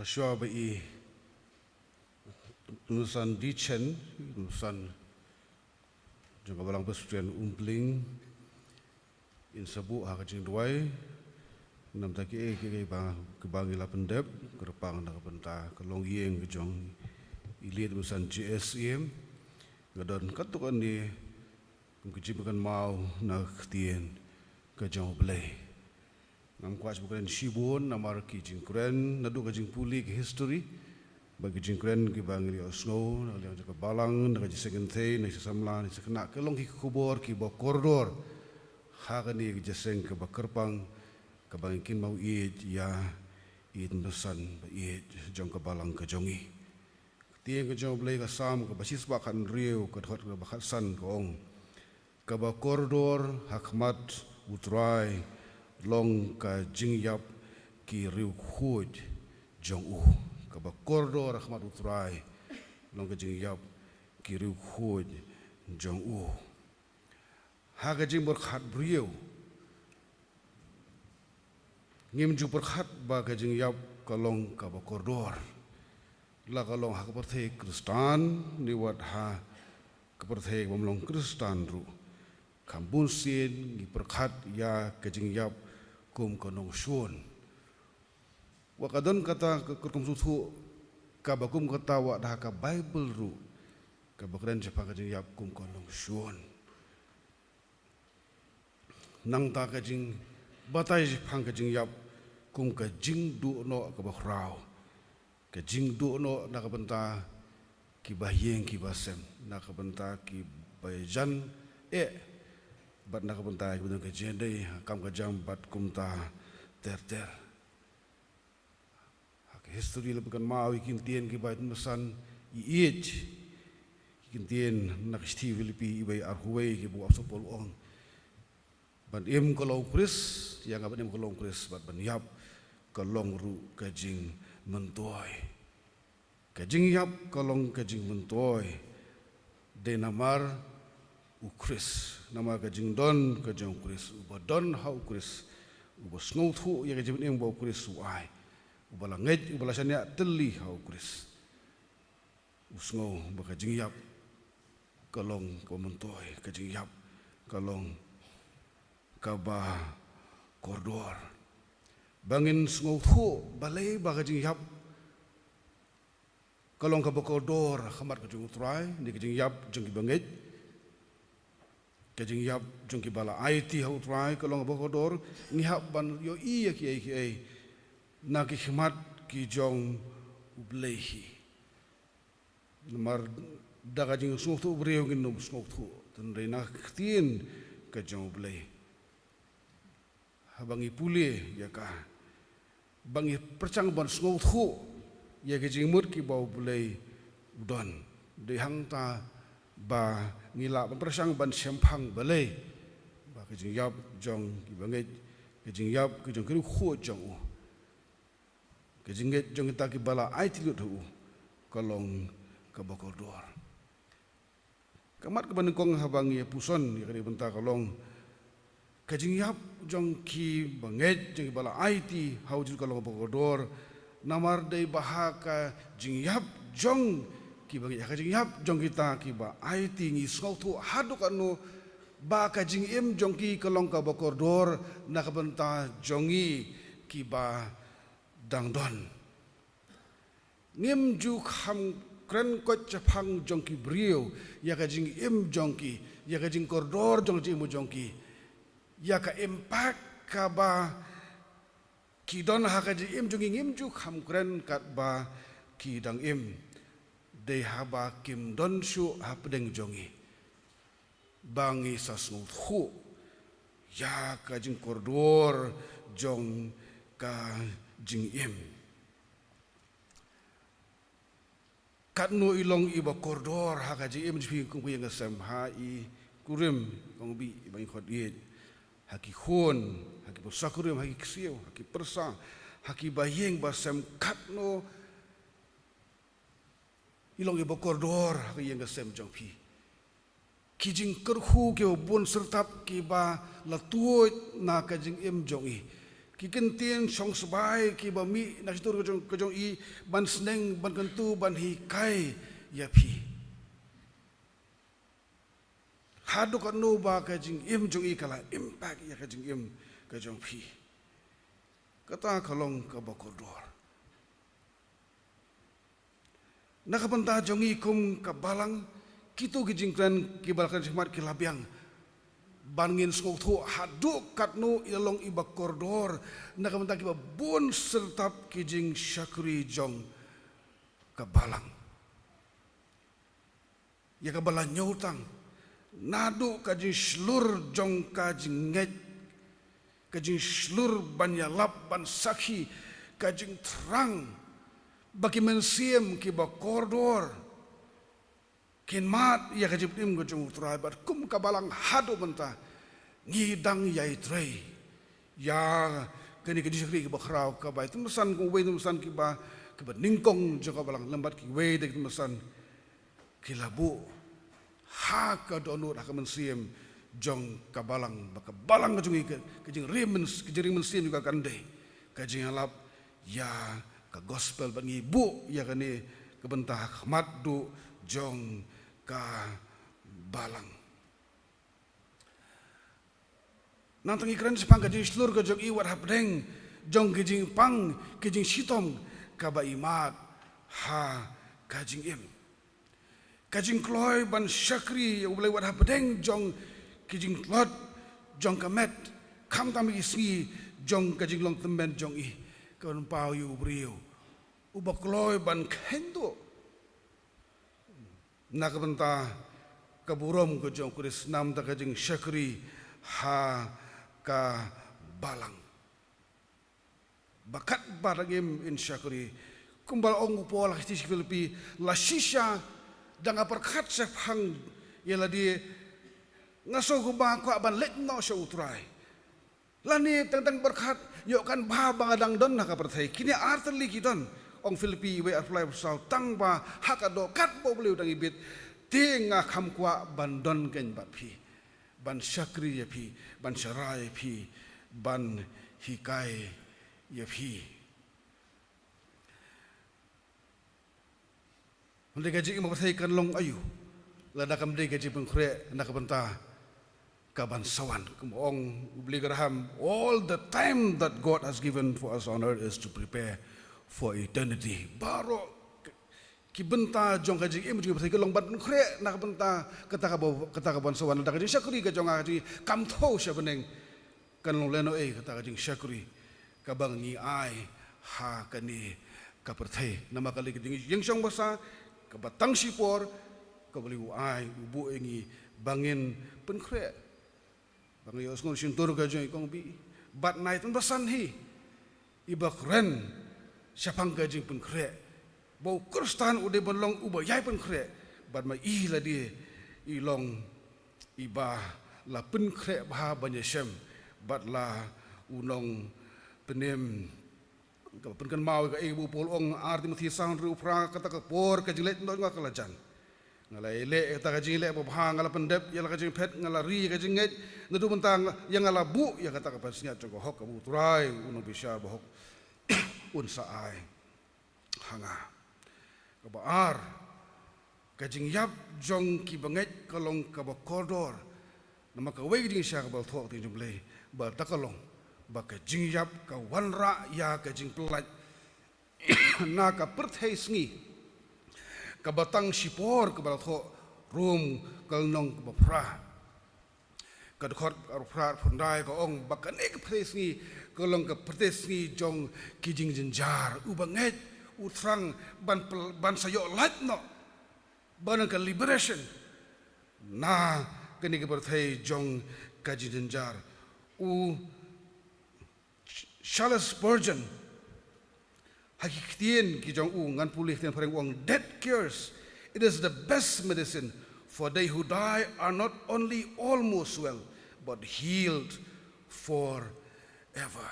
Shuwa ba i Tymmen Basan Dichen, Tymmen Basan jong ka Balang Presbyterian Umpling, in sa buh ha ka jingduwai. Namar ki ei ki ei ba, ki ba ngi la pyndep kyrpang na ka bynta ka longïing ka jong i Tymmen Basan J S M. Nga don katto katne kum ka jingpynkynmaw na ka ktien ka jong U Blei. Ngam kwah ban kren shibun namar ki jingkren naduh ka jingpule ka history, bad ki jingkren ki ba ngi la ïohsngew na ka liang jong ka balang, na ka jingïaseng kynthei, na ka jingïaseng samla, na ka jingïaseng khynnah, ka long ki khubor ki ba kordor ha kane ka jingïaseng ka ba kyrpang, ka ba ngi kynmaw ïeit ïa i Tymmen Basan ba ïeit jong ka balang ka jong ngi. Ka ktien ka jong U Blei, ka Salm ka ba shispah khathynriew, ka dkhot ka ba khatsan, ka ong: Ka ba kordor ha khmat U Trai long ka jingïap ki riewkhuid jong u. Ka ba kordor ha khmat U Trai long ka jingïap ki riewkhuid jong u. Ha ka jingpyrkhat briew, ngim ju pyrkhat ba ka jingïap ka long ka ba kordor, la ka long ha ka pyrthei Khristan ne wat ha ka pyrthei bym long Khristan ruh. Kham bun sien ngi pyrkhat ïa ka jingïap kum ka nongshun. Wat ka don kata ka rukom sngewthuh ka ba kum kata wat ha ka Baibl ruh, ka ba kren shaphang ka jingïap kum ka nongshun. Nangta ka jingbatai shaphang ka jingïap kum ka jingduh noh ka ba khraw, ka jingduh noh na ka bynta ki ba ïing ki ba sem, na ka bynta ki ba jan eh, bad na ka bynta ki ba don ka jingdei ha kam ka jam bad kumta ter ter. Ha ka history la pynkynmaw ïa ki ktien ki ba i Tymmen Basan i ïeit. Ki ktien na ka shithi Philippi, i ba i arphew wei, ki ba u Apostol Paul u ong: Ban im ka long u Khrist, ïa nga ban im ka long u Khrist, bad ban ïap ka long ruh ka jingmyntoi. Ka jingïap ka long ka jingmyntoi. Dei namar u Khrist, namar ka jingdon ka jong u Khrist, u ba don ha u Khrist, u ba sngewthuh ïa ka jingim ba u Khrist u ai, u ba la ngeit, u ba la shaniah tylli ha u Khrist, u sngew ba ka jingïap ka long ka ba myntoi, ka jingïap ka long ka ba kordor. Ba ngin sngewthuh balei ba ka jingïap ka long ka ba kordor ha khmat ka jong u Trai, ne ka jingïap jong ki ba ngeit, ka jingïap jong ki ba la aiti ha u Trai ka long ka ba kordor, ngi hap ban ïohi ïa ki ei ki ei na ki khmat ki jong U Blei hi. Namar da ka jingsngewthuh briew ngin ym sngewthuh, hynrei na ka ktien ka jong U Blei, haba ngi pule ïa ka, ba ngi pyrshang ban sngewthuh ïa ki jingmut ki ba U Blei u don, dei hangta ba ngi lah ban pyrshang ban shemphang balei ba ka jingïap jong ki ba ngeit, ka jingïap ka jong ki riewkhuid jong u, ka jingngeit jong kita ki ba la aiti lut ha u ka long ka ba kordor. Ka mat ka ba nyngkong haba ngi ïa puson ïa kane ka bynta ka long ka jingïap jong ki ba ngeit, jong ki ba la aiti ha u Jisu ka long ka ba kordor. Namar dei ba ha ka jingïap jong ki ba ngeit, ha ka jingïap jong kita ki ba aiti, ngi sngewthuh haduh katno ba ka jingim jong ki ka long ka ba kordor na ka bynta jong ngi ki ba dang don. Ngim ju kham kren koit shaphang jong ki briew, ïa ka jingim jong ki, ïa ka jingkordor jong ka jingim jong ki, ïa ka impact ka ba ki don ha ka jingim jong ki, ngim ju kham kren katba ki dang im. Dei haba kim don shuh hapdeng jong ngi, ba ngi sa sngewthuh ïa ka jingkordor jong ka jingim. Katno i long i ba kordor ha ka jingim jong phi kum ka ïing ka sem, ha i kurim kong bih i ba ngi khot ïeit, ha ki khun, ha ki pyrsa kurim, ha ki ksiew, ha ki pyrsa, ha ki ba ïing ba sem, katno i long i ba kordor ha ka ïing ka sem jong phi. Ki jingkyrkhu ki ba bun syrtap ki ba la tuid na ka jingim jong i, ki kyntien shongsbai kiba mih na shyntur ka jong, ka jong i, ban sneng, ban kyntu, ban hikai ïa phi. Haduh katno ba ka jingim jong i ka la impact ïa ka jingim ka jong phi. Kata ka long kaba kordor. Na ka bynta jong ngi kum ka balang, kito ki jingkren kiba la kren shakhmat ki la biang ban ngin sngewthuh haduh katno i la long iba kordor na ka bynta kiba bun syrtap ki jingshakri jong ka balang. Ïa kaba la ñiewtang naduh ka jingshlur jong ka jingngeit, ka jingshlur ban ïalap, ban sakhi, ka jingthrang ba ki mynsiem kiba kordor kin mad ïa ka jingpynim ka jong U Trai, bad kum ka balang haduh mynta ngi dang ïai trei ïa kane ka jingshakri kaba khraw, kaba ïa ki tymmen basan, kum uwei u tymmen basan kiba, kiba nyngkong jong ka balang, lem bad kiwei de ki tymmen basan ki la buh ha ka dohnud, ha ka mynsiem jong ka balang, ba ka balang ka jong ngi, ka, ka jingring myns-, ka jingring mynsiem jong ka kan dei ka jingïalap ïa ka gospel, bad ngi buh ïa kane ka bynta ha khmat duh jong ka balang. Nangta ngi kren shaphang ka jingshlur ka jong i wat hapdeng jong ki jingpang, ki jingshitom kaba i mad ha ka jingim. Ka jingkloi ban shakri ïa U Blei wat hapdeng jong ki jingtlot jong ka met, khamtam ki sngi jong ka jinglong tymmen jong i, ka ban paw ïa u briew uba kloi ban kheiñ duh na ka bynta ka burom ka jong U Khrist, namar ka jingshakri ha ka balang. Ba katba dang im in shakri, kumba la ong u Paul ha ka shithi sha ki Philippi, la shisha da nga pyrkhat shaphang ïa lade, nga sngew kumba kwah ban leit noh sha U Trai. Lane teng teng pyrkhat ïoh kan bha ba nga dang don ha ka pyrthei. Kine ar tylli ki don, ong Philippi wei arphew lai arphew saw, tang ba ha ka doh katba U Blei u dang ibit, te nga kham kwah ban don kein bad phi, ban shakri ïa phi, ban sharai ïa phi, ban hikai ïa phi. Hynrei ka jingim ha ka pyrthei kan long aïu lada kam dei ka jingpynkhreh na ka bynta ka ban sa wan? Kumba ong u Billy Graham, "All the time that God has given for us on earth is to prepare for eternity." Baroh ki bynta jong ka jingim jong ka pyrthei ka long ban pynkhreh na ka bynta kata ka ba, kata ka ban sa wan. Lada ka jingshakri ka jong nga ka jingkam thaw sha bneng, kan long lehnohei kata ka jingshakri kaba ngi ai ha kane ka pyrthei? Namar ka lei ka jingïashong basa kaba tang shipor kaba lei u ai, u buh ïa ngi ba ngin pynkhreh. Ba ngi ïohsngew shyntur ka jong i kong Bih bad nai tang basan hi iba kren shaphang ka jingpynkhreh, ba u Khristan u dei ban long uba ïai pynkhreh, bad ma i lade i long iba la pynkhreh bha ban ïashem bad la u nongpynim. Kaba pynkynmaw ïa kaei ba u Paul u ong, ar Timothi saw hynriew phra, kata ka por ka jingleit noh jong nga ka la jan. Nga la ïaleh ïa kata ka jingleh babha, nga la pyndep ïa la ka jingphet, nga la ri ïa ka jingngeit. Naduh mynta nga, ïa nga la buh ïa kata ka pansngiat jong ka hok kaba u Trai u nongbishar bahok un sa ai ha nga. Kaba ar, ka jingïap jong ki bangeit ka long kaba kordor. Namar kawei ka jingshisha kaba la thoh ka ktien jong U Blei ba kata ka long ba ka jingïap ka wanrah ïa ka jingpyllait na ka pyrthei sngi kaba tang shipor, kaba la thoh Rom ka lynnong kaba phra. Ka dkhot arphew phra, arphew khyndai ka ong ba kane ka pyrthei sngi ka long ka pyrthei sngi jong ki jingjynjar. U bangeit u thrang ban pyl-, ban sa ïoh lait noh, ban long ka liberation na kane ka pyrthei jong ka jingjynjar. U Charles Spurgeon, ha ki ktien ki jong u, ngan pule ktien phareng, u ong, "Death cures, it is the best medicine, for they who die are not only almost well, but healed forever."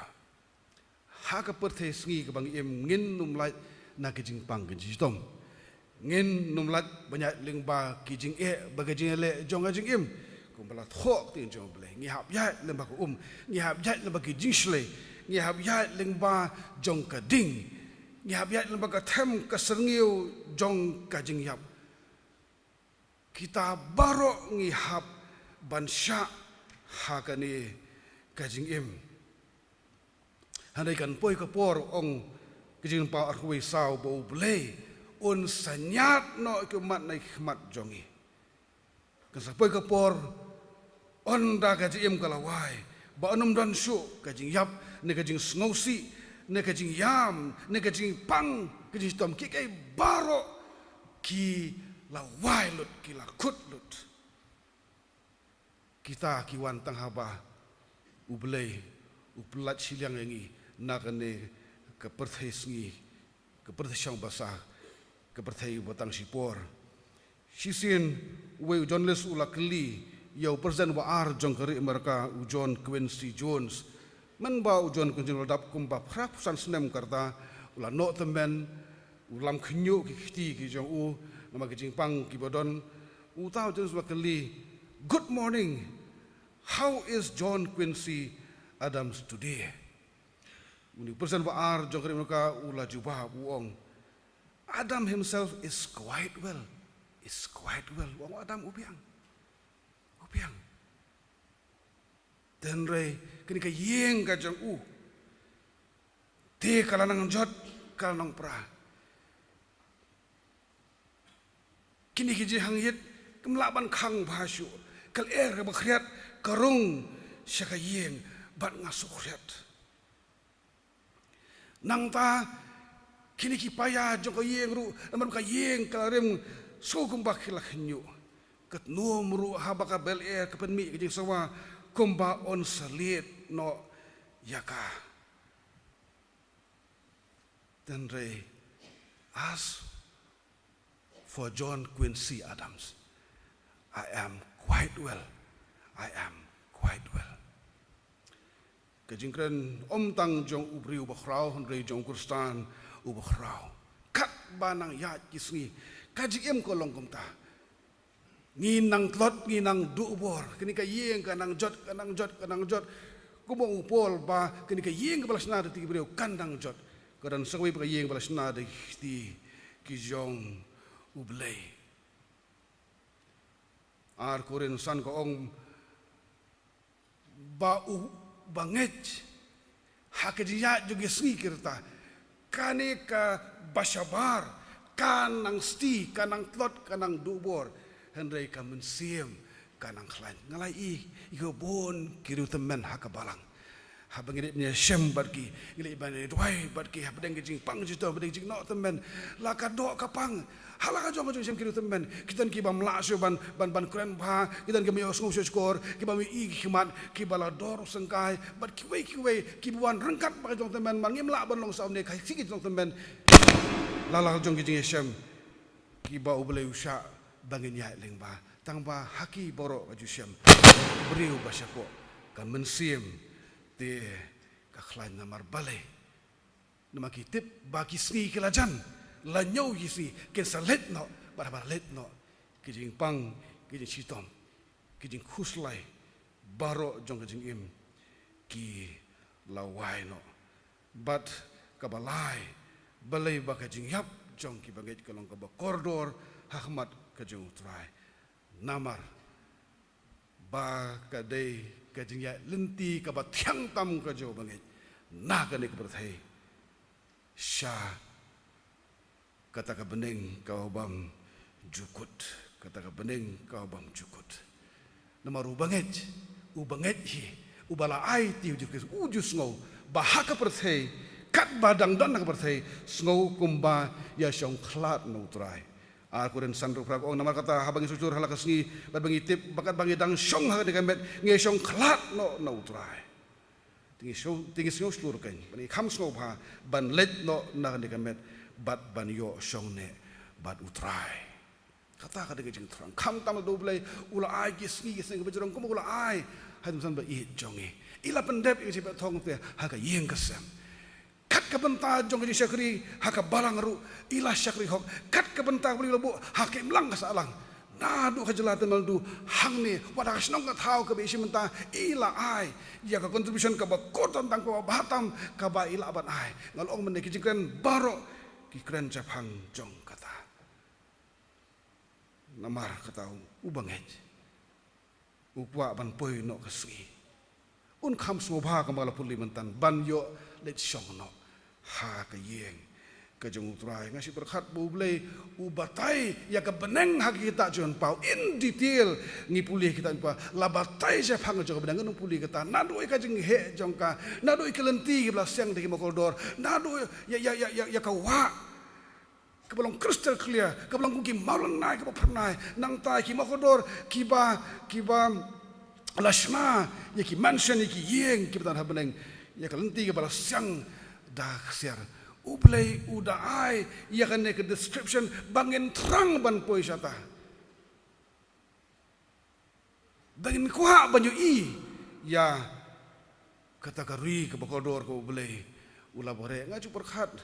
Ha ka pyrthei sngi kaba ngi im, ngin ym lait na ka jingpang ka jingshitom. Ngin ym lait ban ïaid lyngba ki jingeh bad ki jingeh jong ka jingim. Kumba la thoh ka ktien jong U Blei, ngi hap ïaid lyngba ka um, ngi hap ïaid lyngba ki jingshlei, ngi hap ïaid lyngba jong ka ding, ngi hap ïaid lyngba ka them ka syrngiew jong ka jingïap. Kita baroh ngi hap ban shah ha kane ka jingim. Hynrei kan poi ka por, ong ka Jingpynpaw arphew saw, ba U Blei un sa ñiad noh ki ummat na ki khmat jong ngi. Kan sa poi ka por, ynda ka jingim ka la wai, ba un ym don shuh ka jingïap, ne ka jingsngewsih, ne ka jingïam, ne ka jingpang, ka jingshitom, ki kaei baroh ki la wai lut, ki la kut lut. Kita ki wan tang haba U Blei u pyllait shiliang ïa ngi na kane ka pyrthei sngi, ka pyrthei shong basa, ka pyrthei ba tang shipor. Shisien, uwei u journalist u la kylli ïa u President ba ar jong ka ri Amerika, u John Quincy Jones. Mynba u John Quincy Jones u la dap kumba phra phew san snem ka rta, u la noh tymmen, u lam khynñiuh ki kti ki jong u, namar ki jingpang kiba don. Uta u Jones u la kylli, "Good morning. How is John Quincy Adams today?" Une u President ba ar jong ka ri Amerika u la jubab, u ong, "Adam himself is quite well. Is quite well." U ong, "Adam u biang. U biang." Hynrei kane ka ïing ka jong u, te ka la nang jot, ka la nang pra. Kine ki jinghangïit kim lah ban khang bha shuh. Ka lyer kaba khriat ka rung sha ka ïing bad nga sngewkhriat. Nangta kine ki paia jong ka ïing ruh, namar ka ïing ka la rim, sngew kumba ki la khynñiuh. Ka tnum ruh haba ka bel lyer ka pynmih ka jingsawa kumba un sa leit noh ïa ka. Hynrei as for John Quincy Adams, "I am quite well. I am quite well." Ka jingkren ym tang jong u briew ba khraw, hynrei jong u Khristan uba khraw. Katba nang ïaid ki sngi, ka jingim ka long kumta. Ngi nang tlot, ngi nang duh bor. Kane ka ïing ka nang jot, ka nang jot, ka nang jot. Kumba ong u Paul ba kane ka ïing kaba la shna da kti ki briew kan nang jot. Ka don sa kawei pat ka ïing ba la shna da ki kti ki jong U Blei. Ar Korinth san ka ong, ba u bangeit ha ka jingïaid jong ki sngi ki rta, kane kaba shabar, ka nang sti, ka nang tlot, ka nang duh bor, hynrei ka mynsiem ka nang khlaiñ. Nga la ïohi ïa ki bun ki riewtymmen ha ka balang. Haba ngi leit ban ïashem bad ki, ngi leit ban ïaduwai bad ki, hapdeng ka jingpang jingshitom, hapdeng ka jingnoh tymmen, la ka doh ka pang. Ha la ka jong ka jingshem ki riewtymmen, ki don ki bym lah shuh ban, ban, ban kren bha, ki don ki bym ïohsngew shuh shkor, ki bym ïohi ki khmat, kiba la dor syngkai bad kiwei kiwei, kiba wan ryngkat bad ka jong tymmen, ba ngim lah ban long sawdong ka sngi ka jong tymmen. La la ka jong ki jingïashem kiba U Blei u shah ba ngin ïaid lyngba. Tangba ha ki baroh ka jingshem, briew ba shapoh, ka mynsiem te ka khlaiñ. Namar balei? Namar ki tip ba ki sngi ki la jan, la ñiew ki sngi, kin sa leit noh, bad haba la leit noh, ki jingpang, ki jingshitom, ki jingkhuslai baroh jong ka jingim ki la wai noh. Bad kaba lai, balei ba ka jingïap jong ki bangeit ka long kaba kordor ha khmat ka jong U Trai? Namar ba ka dei ka jingïaid lynti kaba thiang tam ka jong u bangeit na kane ka pyrthei sha kata ka bneng kaba bymjukut, kata ka bneng kaba bymjukut. Namar u bangeit, u bangeit hi uba la aiti ha u Jisu Khrist, u ju sngew ba ha ka pyrthei, katba dang don ha ka pyrthei, sngew kumba ïa shong khlad na U Trai. Ar Korinth san, hynriew phra ka ong, namar kata haba ngi sngewshlur ha la ka sngi, bad ba ngi tip ba katba ngi dang shong ha kane ka met, ngi shong khlad noh na U Trai. Te ngi sngew, te ngi sngewshlur kein, bad ngi kham sngewbha ban leit noh na kane ka met bad ban ïoh shong neh bad U Trai. Kata ka dei ka jingthrang. Khamtam lada U Blei u la ai ki sngi ki seng kiba jrong kumba u la ai ha u Samson ba ïeit jong ngi, i la pyndep ïa ka jingpynthong te ha ka ïing ka sem. Kat ka bynta jong ka jingshakri ha ka balang ruh, i la shakri hok. Kat ka bynta kaba u la buh ha ka imlang ka sahlang, Naduh ka jylla Tamil Nadu hangne, wat ha ka shnong ka thaw kaba i shim mynta, i la ai ïa ka contribution kaba kordor tam, kaba bha tam kaba i lah ban ai. Nga la ong mynne ki jingkren baroh ki kren shaphang jong kata. Namar kata u bangeit u kwah ban poi noh ka sngi. Un kham sngewbha kumba la pule mynta ban ïoh leit shong noh ha ka ïing ka jong U Trai. Nga shu pyrkhat ba U Blei u batai ïa ka bneng ha ki kitab jong Paul in detail. Ngi pule kitab Paul, la batai shaphang ka jong ka bneng, ngi pule kata, naduh ïa ka jingheh jong ka, naduh ïa ki lynti kiba la siang da ki mawkordor, naduh ïa, ïa, ïa, ïa, ïa ka wah kaba long crystal clear, kaba long kum ki mawlynnai kaba phyrnai. Nangta ki mawkordor kiba, kiba la shna ïa ki mansion, ïa ki ïing kiba don ha bneng, ïa ka lynti kaba la siang da ksiar. U Blei u da ai ïa kane ka description ba ngin thrang ban poi shata. Da ngin kwah ban ïohi ïa kata ka ri kaba kordor kaba U Blei u la buhrieh. Nga ju pyrkhat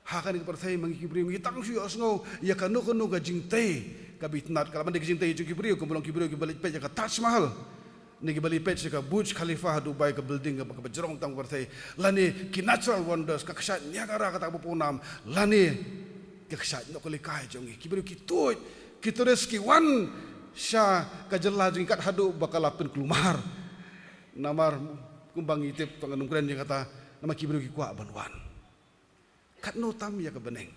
ha kane ka pyrthei ma ngi ki briew ngi tang shu ïohsngew ïa kano kano ka jingtei kaba itynnad, ka la ban dei ka jingtei jong ki briew, kumba long ki briew kiba leit peit ïa ka Taj Mahal, ne kiba leit peit sha ka Burj Khalifa ha Dubai, ka building kaba, kaba jrong tam ka pyrthei, lane ki natural wonders, ka kshaid Niagara kata kaba pawnam, lane ka kshaid Nohkalikai jong ngi. Ki briew ki tuid, ki tourist ki wan sha ka jylla jong ngi kat haduh ba ka la pynkulmar. Namar kumba ngi tip, tang ngam kren ïa kata, namar ki briew ki kwah ban wan. Katno tam ïa ka bneng.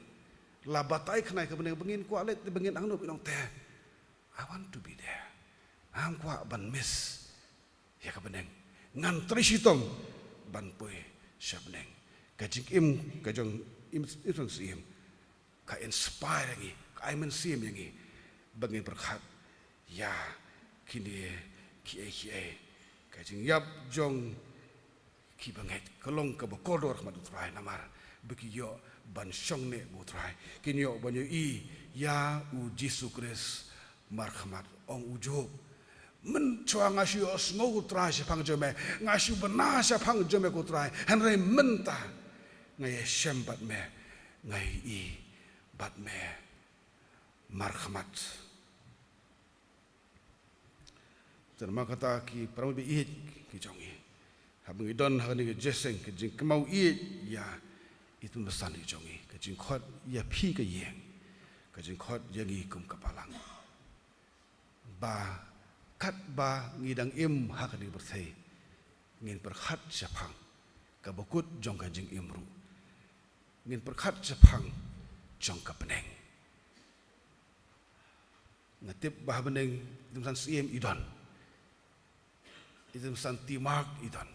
La batai khnai ka bneng ba ngin kwah leit, ba ngin angnud, ba ngin ong te, I want to be there. Ngam kwah ban miss ïa ka bneng. Ngan trei shitom ban poi sha bneng. Ka jingim ka jong Im, Im San Syiem ka inspire ïa ngi, ka ai mynsiem ïa ngi ba ngin pyrkhat ïa kine kiei kiei. Ka jingïap jong ki bangeit ka long kaba kordor ha khmat U Trai namar ba ki ïoh ban shong ne bad U Trai. Kin ïoh ban ïohi ïa U Jisu Khrist markhmat. Ong u Job, mynshuwa nga shu ïohsngew U Trai shaphang jong me, nga shu bna shaphang jong me ko Trai, hynrei mynta nga ïashem bad me, nga ïohi bad me markhmat. Te namar kata ki para bangeit ki jong ngi, haba ngi don ha kane ka jingïaseng, ka jingkynmaw ïeit ïa i tymmen basan ki jong ngi, ka jingkhot ïa phi ka ïing, ka jingkhot ïa ngi kum ka balang, ba katba ngi dang im ha kane ka pyrthei ngin pyrkhat shaphang ka bakut jong ka jingim ruh, ngin pyrkhat shaphang jong ka bneng. Nga tip ba ha bneng i tymmen basan Syiem i don, i tymmen basan T. Mark i don,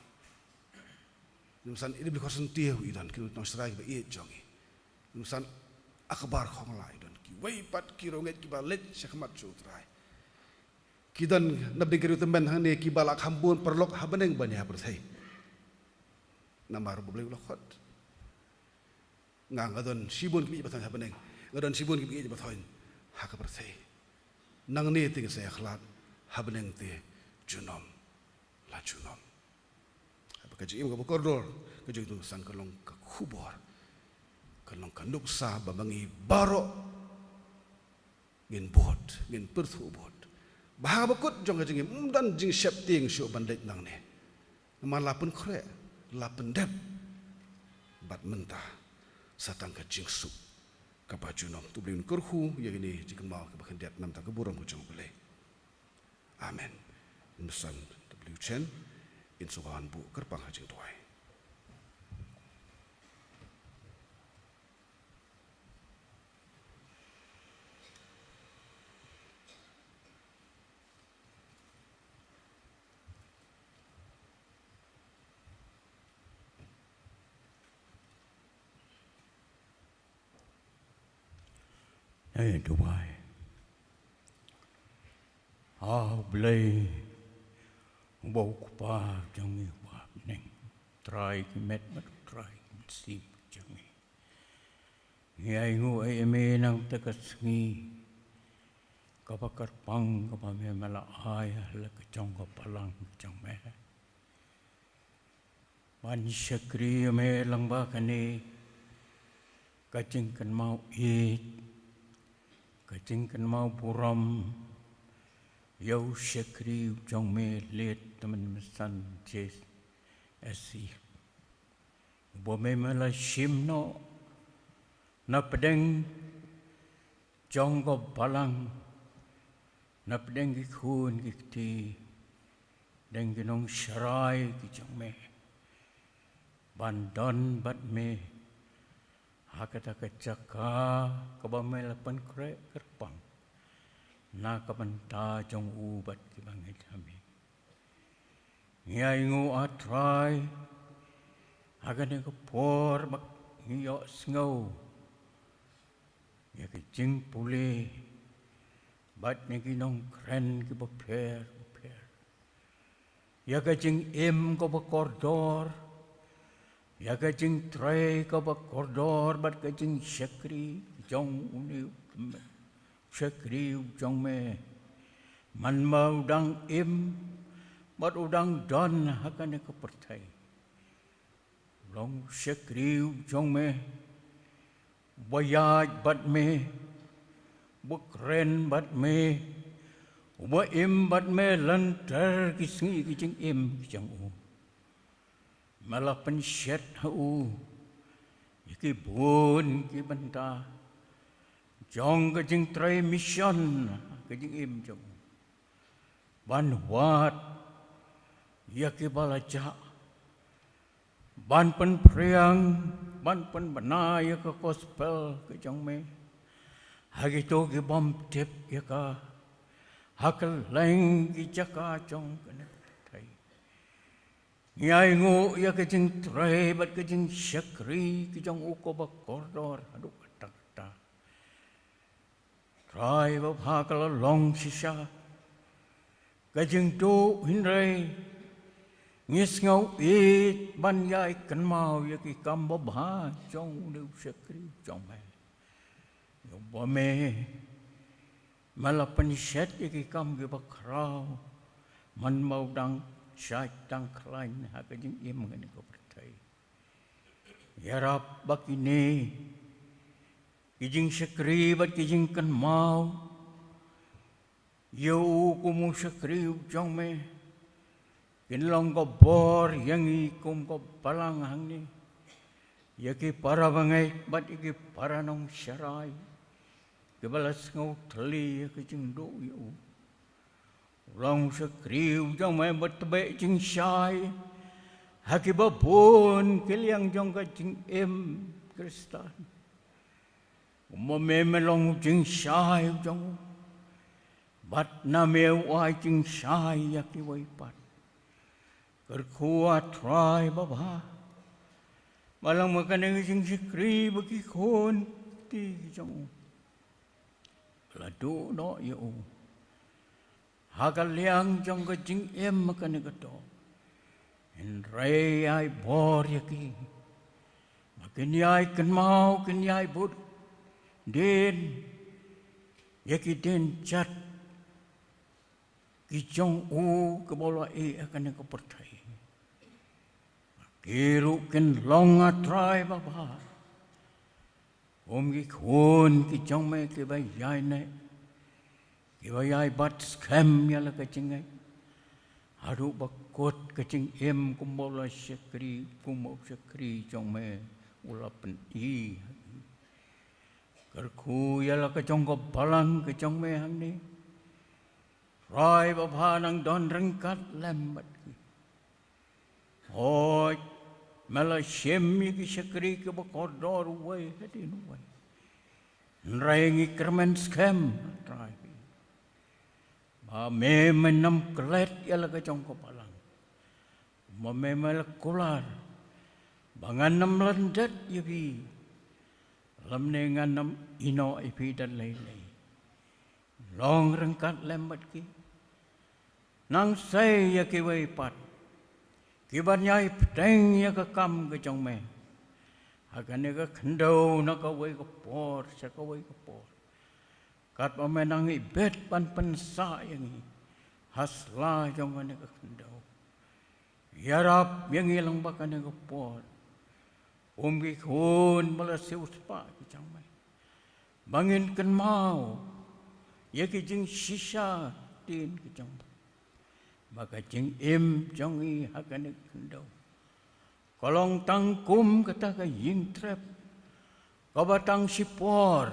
i tymmen basan A. W. Khorsyntia i don, ki nongshakri kiba ïeit jong ngi, i tymmen basan Akbar Khongla i don, kiwei pat ki riewngeit kiba leit sha khmat jong U Trai. Ki don na bynta ki riewtymmen hangne kiba la kham bun paralok ha bneng bad ha pyrthei. Namar U Blei u la khot. Nga, nga don shibun kiba ïeit ba thoh ha bneng, nga don shibun kiba ïeit ba thoh ha ka pyrthei. Nangne te ngin sa ïakhlad, ha bneng te junom la junom. Haba ka jingim kaba kordor ka jong i tymmen basan ka long ka khubor, ka long ka nuksa ba ma ngi baroh ngin bud, ngin pyrthuh bud ba ha ka bakut jong ka jingim ym don jingsheptieng shuh ban leit nangne. Namar la pynkhreh, la pyndep, bad mynta sa tang ka jingsuk kaba junom. To U Blei un kyrkhu ïa kine ki jingkynmaw kiba khyndiat na ka bynta ka burom ka jong U Blei. Amen. Tymmen basan W. Chen in sa wan buh kyrpang ha jingduwai. Ngi duwai. A Blei, uba U Kpa jong ngi uba ha bneng, Trai ki met bad U Trai ki mynsiem jong ngi. Ngi ainguh ïa me na kata ka sngi kaba kyrpang kaba me la ai ha la ka jong ka balang ka jong me. Ban shakri ïa me lyngba kane ka jingkynmaw ïeit, ka jingkynmaw burom, Ïa u shakri u jong me leit tymmen mynsan J S E. Uba me me la shim noh na pdeng jong ka balang, na pdeng ki khun ki kti, pdeng ki nongsharai ki jong me, ban don bad me ha kata ka jaka kaba me la pynkhreh kyrpang na ka bynta jong u bad kiba ngeit ha me. Ngi ainguh, A Trai, ha kane ka por ba ngi ïohsngew ïa ka jingpule bad ïa ki nongkren kiba pher bapher, ïa ka jingim kaba kordor, ïa ka jingtrei kaba kordor bad ka jingshakri jong une u kmen, shakri u jong me, man ba u dang im bad u dang don ha kane ka pyrthei. Long shakri u jong me, uba ïaid bad me, uba kren bad me, uba im bad me lynter ki sngi ki jingim ki jong u. Me la pynshet ha u ïa ki bun ki bynta jong ka jingtrei mission, ka jingim jong u, ban wad ïa kiba la jah, ban pynphriang, ban pynbna ïa ka gospel ka jong me ha kito ki bym tip ïa ka, ha kylleng ki jaka jong kane ka pyrthei. Ngi ainguh ïa ka jingtrei bad ka jingshakri ki jong u kaba kordor haduh katta katta. Trai babha, ka la long shisha ka jingduh, hynrei ngi sngew ïeit ban ïai kynmaw ïa ki kam babha jong une u shakri u jong me. Ïa uba me, me la pynshet ïa ki kam kiba khraw man ba u dang shait dang khlaiñ ha ka jingim kane ka pyrthei. Ïarap ba kine ki jingshakri bad ki jingkynmaw ïa u kum u shakri u jong me kin long ka bor ïa ngi kum ka balang hangne, ïa ki para bangeit bad ïa ki para nongsharai kiba la sngewthlei ïa ka jingduh ïa u. U long u shakri u jong me ba tbeh jingshai ha kiba bun ki liang jong ka jingim Khristan. Kumba me, me long u jingshai u jong u, bad na me u ai jingshai ïa kiwei pat. Kyrkhu, A Trai babha, ba lang ma kane ka jingshakri ba ki khun kti ki jong u la duh noh ïa u ha ka liang jong ka jingim ha kane ka doh. Hynrei ai bor ïa ki ba kin ïai kynmaw, kin ïai bud dien ïa ki dienjat ki jong u kiba u la ïeh ha kane ka pyrthei. Ki ruh kin long, A Trai babha, kum ki khun ki jong me kiba ïaineh, kiba ïai bat skhem ïa la ka jingngeit haduh ba kut ka jingim kumba u la shakri, kumba u shakri jong me u la pyni. Kyrkhu ïa la ka jong ka balang ka jong me hangne. Trai babha, nang don ryngkat lem bad ki. Hooid, me la shim ïa ki shakri kiba kordor uwei hadien uwei, hynrei ngi kyrmen skhem, Trai, ba me, men ym klet ïa la ka jong ka balang. Ba me, me la kular ba ngan ym lyndet ïa phi, lymne ngan ym ïehnoh ïa phi da lei lei. Long ryngkat lem bad ki. Nang sei ïa kiwei pat kiban ïai bteng ïa ka kam ka jong me ha kane ka khyndew, na kawei ka por sha kawei ka por, katba me nang ibit ban pynsah ïa ngi ha sla jong kane ka khyndew. Ïarap ïa ngi lang ba kane ka por, kum ki khun ba la siewspah ki jong me, ba ngin kynmaw ïa ki jingshisha ktien ki jong ba ka jingim jong ngi ha kane ka khyndew ka long tang kum kata ka ïing trep kaba tang shipor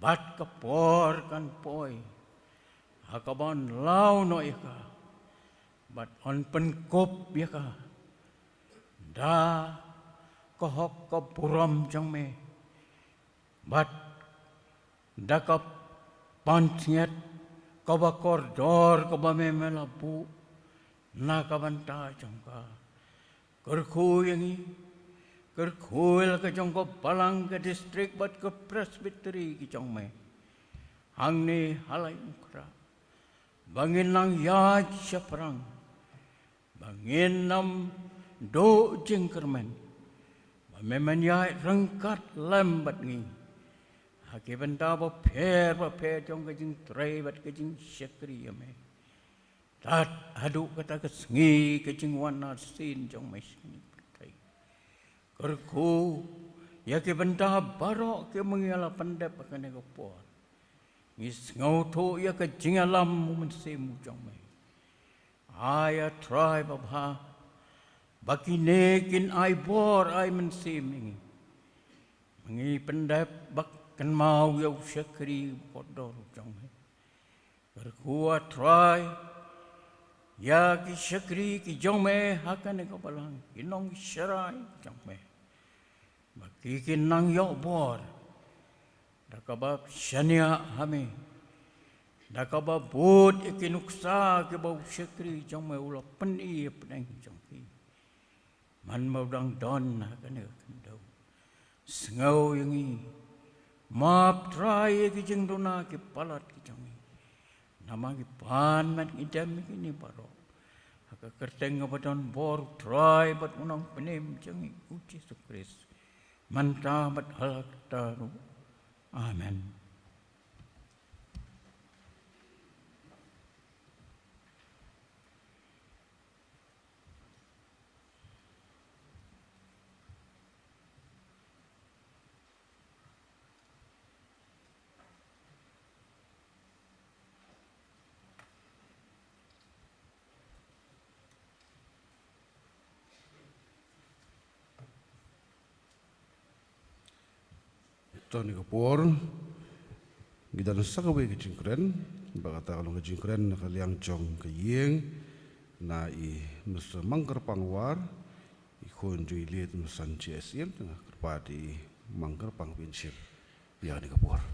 bad ka por kan poi ha kaba yn law noh ïa ka bad yn pynkup ïa ka da ka hok ka burom jong me bad da ka pansngiat kaba kordor kaba me me la buh na ka bynta jong ka. Kyrkhu ïa ngi, kyrkhu ïa la ka jong ka balang, ka district bad ka presbytery ki jong me hangne ha Laitumkhrah ba ngin nang ïaid shaphrang ba ngin ym duh jingkyrmen ba me men ïaid ryngkat lem bad ngi ha ki bynta bapher bapher jong ka jingtrei bad ka jingshakri ïa me. Tad haduh kata ka sngi ka jingwan arsien jong me sha kane ka pyrthei. Kyrkhu ïa ki bynta baroh kiba ngi la pyndep ha kane ka por. Ngi sngewthuh ïa ka jingïalam u Mynsiem u jong me. Ai A Trai babha ba kine kin ai bor ai mynsiem ïa ngi. Ngi pyndep ba kynmaw ïa u shakri ba kordor u jong me. Kyrkhu A Trai ïa ki shakri ki jong me ha kane ka balang, ki nongshakri ki jong me ba ki kin nang ïoh bor da kaba shaniah ha me, da kaba bud ïa ki nuksa kiba u shakri jong me u la pyni ha pdeng jong ki. Man ba u dang don ha kane ka khyndew, sngew ïa ngi, map Trai ïa ki jingduna ki palat ki jong ngi. Namar ngi pan bad ngi dem ïa kine baroh ha ka kyrteng kaba don bor u Trai bad u Nongpynim jong ngi u Jisu Khrist, mynta bad haduh katta ruh. Amen. To ha kane ka por ngi don sa kawei ka jingkren, ba kata ka long ka jingkren na ka liang jong ka ïing na i Mister Mangkyrpang War, i khun jong i late Mister Sanjay Syiem. Te nga kyrpad ïa i Mangkyrpang ban shim ïa kane ka por.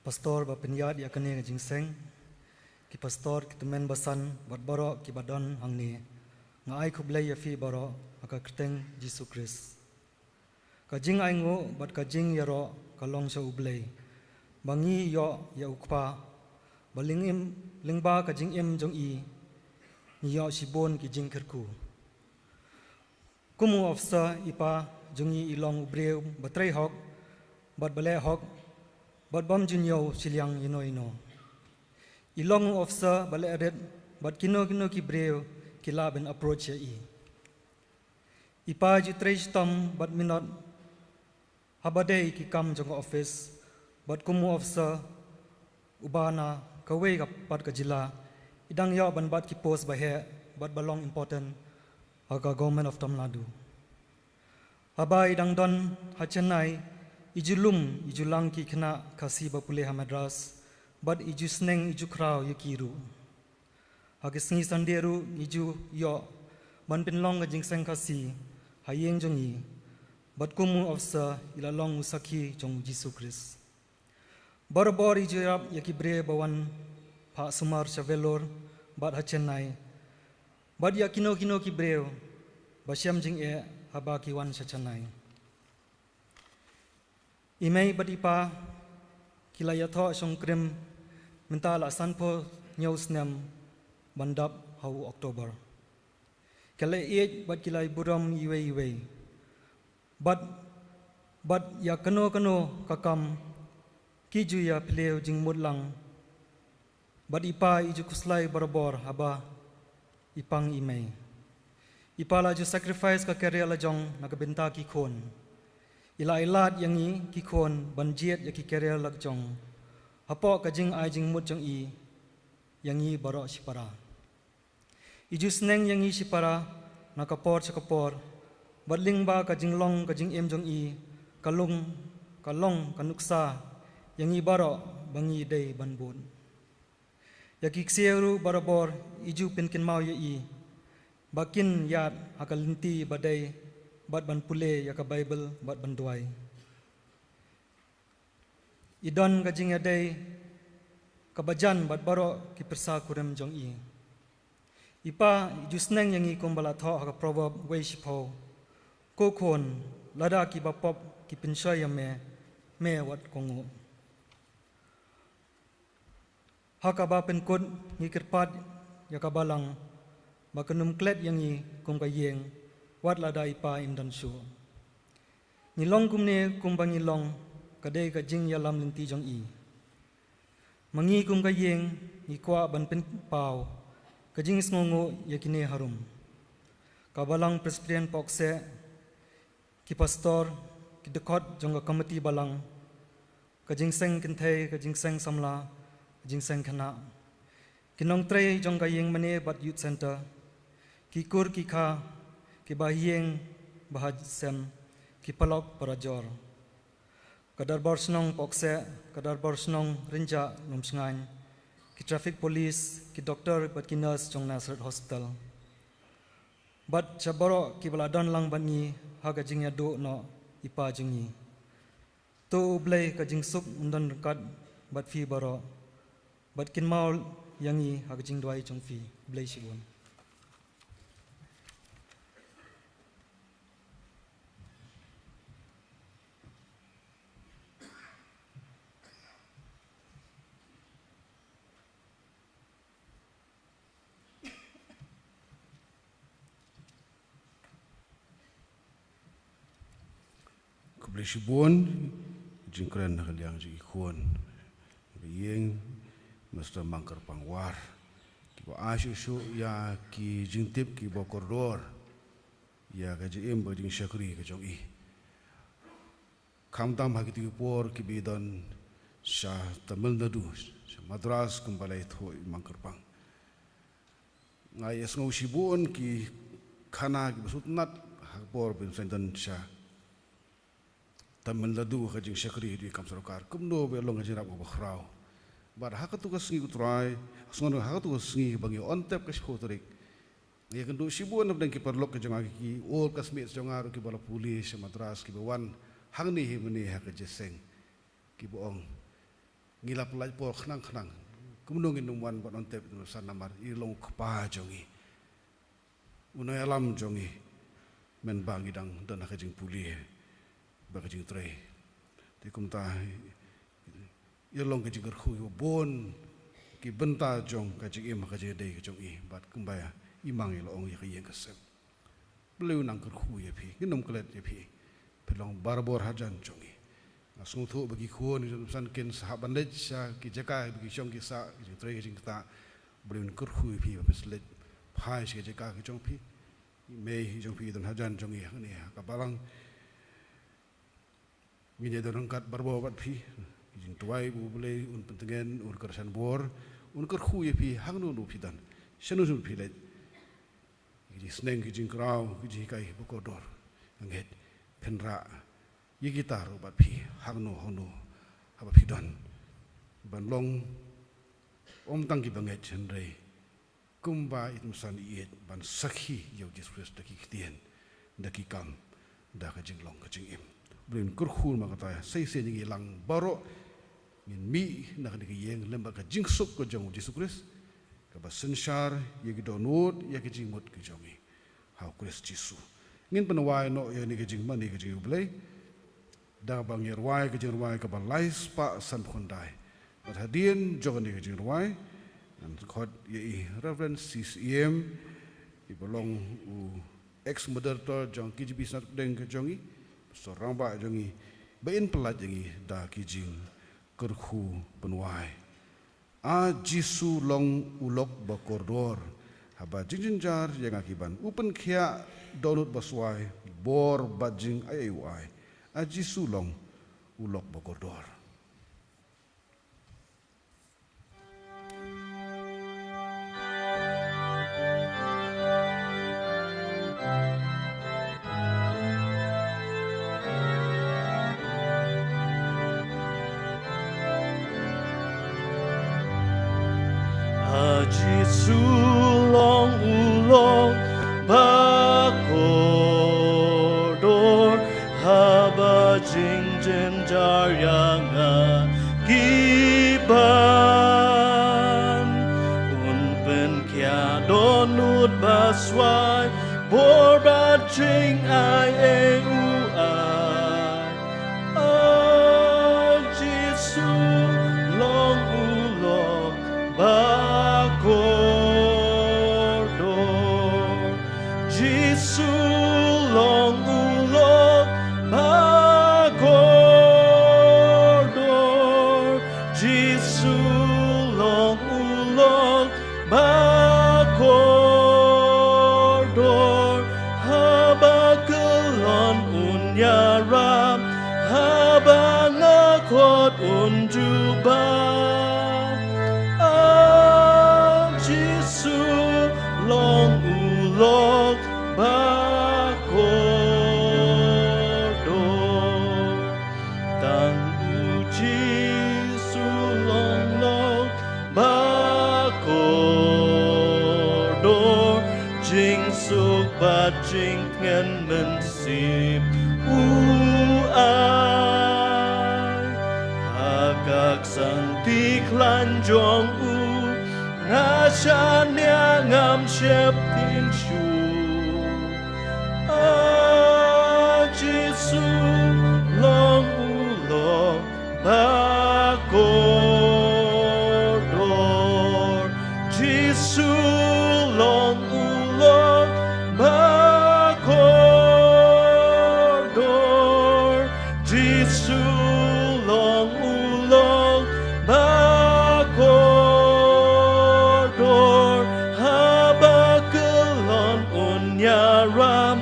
Pastor ba pynïaid ïa kane ka jingïaseng, ki pastor, ki tymmen basan bad baroh kiba don hangne, nga ai khublei ïa phi baroh ha ka kyrteng Jisu Khrist. Ka jingainguh bad ka jingïaroh ka long sha U Blei, ba ngi ïoh ïa U Kpa, ba lyngba ka jingim jong i ngi ïoh shibun ki jingkyrkhu. Kum u officer, i pa jong i i long u briew ba trei hok bad ba leh hok bad bym ju ñiew shiliang ïano ïano. I long u officer ba leh rit bad kino kino ki briew ki lah ban approach ïa i. I pa ju trei shitom bad minot haba dei ki kam jong ka office, bad kum u officer uba na kawei ka pat ka jylla, i dang ïoh ban bat ki post ba heh bad ba long important ha ka Government of Tamil Nadu. Haba i dang don ha Chennai, i ju lum, i ju lang ki khynnah Khasi ba pule ha Madras, bad i ju sneng, i ju khraw ïa ki ruh. Ha ki sngi Sunday ruh i ju ïoh ban pynlong ka jingïaseng Khasi ha ïing jong i, bad kum u officer i la long u sakhi jong u Jisu Khrist. Barabor i ju ïarap ïa ki briew ba wan phah sumar sha Vellore bad ha Chennai, bad ïa kino kino ki briew ba shem jingeh haba ki wan sha Chennai. I mei bad i pa ki la ïathoh shongkurim mynta la sanphew hynñiew snem ban dap ha u October. Ki la ïeit bad ki la burom iwei iwei. Bad Bad ïa kano kano ka kam ki ju ïa plie jingmut lang. Bad i pa i ju khuslai barabor haba i pang i mei. I pa la ju sacrifice ka career la jong na ka bynta ki khun. I la ai lad ïa ngi ki khun ban jied ïa ki career la jong. Hapoh ka jingai jingmut jong i ïa ngi baroh shipara. I ju sneng ïa ngi shipara na ka por sha ka por. Bad lyngba ka jinglong ka jingim jong i ka long ka long ka nuksa ïa ngi baroh ba ngi dei ban bud. Ïa ki ksiew ruh barabor i ju pynkynmaw ïa i ba kin ïaid ha ka lynti ba dei bad ban pule ïa ka Baibl bad ban duwai. I don ka jingïadei kaba jan bad baroh ki pyrsa kurim jong i. I pa i ju sneng ïa ngi kumba la thoh ha ka Proverb wei shiphew. Ko khun, lada kiba pop ki pynshoi ïa me, me wat kohnguh. Ha kaba pynkut ngi kyrpad ïa ka balang ba kan ym klet ïa ngi kum ka ïing wat lada i pa im don shuh. Ngi long kumne kumba ngi long ka dei ka jingïalam lynti jong i. Ma ngi kum ka ïing ngi kwah ban pynpaw ka jingsngewnguh ïa kine harum. Ka balang Presbyterian Pohkseh, ki pastor, ki dkhot jong ka komiti balang, ka jingseng kynthei, ka jingseng samla, ka jingseng khynnah, ki nongtrei jong ka ïing mane bad youth center, ki kur ki kha, ki bahaïing bahasem, ki paralok parajor, ka dorbar shnong Pohkseh, ka dorbar shnong Rynjah Lumshngaiñ, ki traffic police, ki doktor bad ki nurse jong Nazareth Hospital. Bad sha baroh kiba la don lang bad ngi ha ka jingïaduh noh i pa jong ngi. To U Blei ka jingsuk un don ryngkat bad phi baroh. Bad kynmaw ïa ngi ha ka jingduwai jong phi. Blei shibun. Khublei shibun, jingkren na ka liang jong i khun. Ka ïing, Mister Mangkyrpang War. Kiba ai shuh shuh ïa ki jingtip kiba kordor. Ïa ka jingim bad jingshakri ka jong i. Khamtam ha kito ki por kiba i don sha Tamil Nadu, sha Madras kumba la ïathuh i Mangkyrpang. Nga ïa sngew shibun ki khana kiba sngewtynnat ha ka por ba i don sha Tamil Nadu ha ka jingshakri ha ka kam sorkar. Kumno ba long ka jingrap kaba khraw. Bad ha kato ka sngi U Trai, sngew ha kato ka sngi ba ngi on tep ka shiphew tarik. Nga ïakynduh shibun na pdeng ki paralok ka jong nga, ki old classmates jong nga ruh kiba la pule sha Madras kiba wan hangne hi mynne ha ka jingïaseng. Kiba ong, ngi la pyllait por khnang khnang. Kumno ngin ym wan ban on tep ïa i Mr San namar i long u kpa jong ngi, u nongïalam jong ngi. Mynba ngi dang don ha ka jingpule bad ka jingtrei. Te kumta ïa long ka jingkyrkhu ïa bun ki bynta jong ka jingim ha ka jingïadei ka jong i. Bad kumba i Mang i la ong ïa ka ïing ka sem. Blei un nang kyrkhu ïa phi, ngin ym klet ïa phi. Phi long barabor hajan jong i. Nga sngewthuh ba ki khun ki Mr San kin sa hap ban leit sha ki jaka ba ki shong ki sah, ki jingtrei ki jingktah. Blei un kyrkhu ïa phi ba phin sa leit phai sha ki jaka ki jong phi. I mei i jong phi i don hajan jong i hangne ha ka balang. Ngin ïa don ryngkat barabor bad phi. Ki jingduwai ba U Blei un pyntngen, un kyrshan bor, un kyrkhu ïa phi hangno hangno phi don, shano shano phi leit. Ki jingsneng, ki jingkraw, ki jinghikai ba kordor. Nga ngeit phin rah ïa kita ruh bad phi hangno hangno haba phi don. Ban long ym tang kiba ngeit hynrei kumba i Mr San i ïeit ban sakhi ïa U Jisu Khrist da ki ktien, da ki kam, da ka jinglong ka jingim. Blei un kyrkhu namar kata sa shisien ngi lang baroh ngin mih na kane ka ïing lem bad ka jingsuk ka jong U Jisu Khrist kaba synshar ïa ki dohnud ïa ki jingmut ki jong ngi ha U Khrist Jisu. Ngin pynwai noh ïa kane ka jingmane ka jong U Blei da kaba ngi rwai ka jingrwai kaba lai spah sanphew khyndai. Bad hadien jong kane ka jingrwai ngan khot ïa i Reverend C C M, iba long u ex moderator jong K J B Synod Pdeng ka jong ngi, Pastor rangbah jong ngi, ba in pyllait ïa ngi da ki jingkyrkhu pynwai. A Jisu long u lok ba kordor, haba jingjynjar ïa nga ki ban, u pynkhiah dohnud baswai, bor bad jingaiei u ai. A Jisu long u lok ba kordor. A Jisu long u lok ba kordor, haba jingjynjar ïa nga ki ban. Un pynkhiah dohnud baswai, bor bad jingaiei u ai. A Jisu long u lok ba kordor. Jisu long u lok ba kordor. Jisu long u lok ba kordor. Haba kyllon un ïarap, haba nga khot un jubab. A Jisu long u lok ba kordor. Tang u Jisu long lok ba kordor, jingsuk bad jingtngen mynsiem u ai. Ha ka ksangti khlaiñ jong u, nga shaniah ngam sheptieng shuh. A Jisu long u lok ba kordor. Jisu long u lok ba kordor. Jisu long u lok ba kordor. Haba kyllon un ïarap,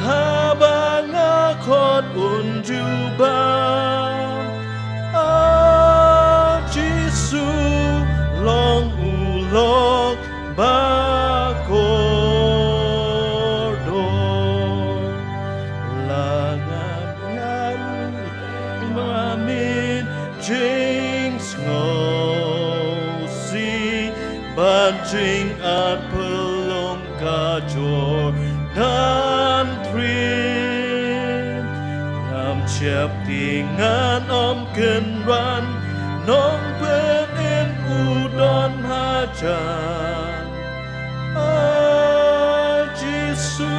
haba nga khot un jubab. A Jisu long u lok ba kordor. La ngam ngan ma min jingsngewsih bad jingat pylung ka Jordan Ri. Ngam sheptieng ngan ym kynran, Nongpynim u don hajan. A Jisu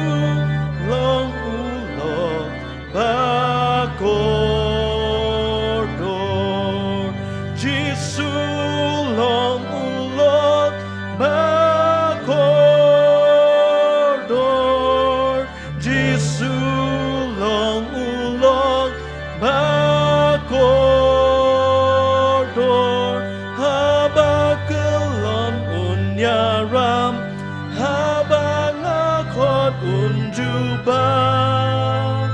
long u lok ba kordor. Jisu long u lok ba kordor. Jisu long u lok ba kordor. Haba kyllon un ïarap, haba nga khot un jubab.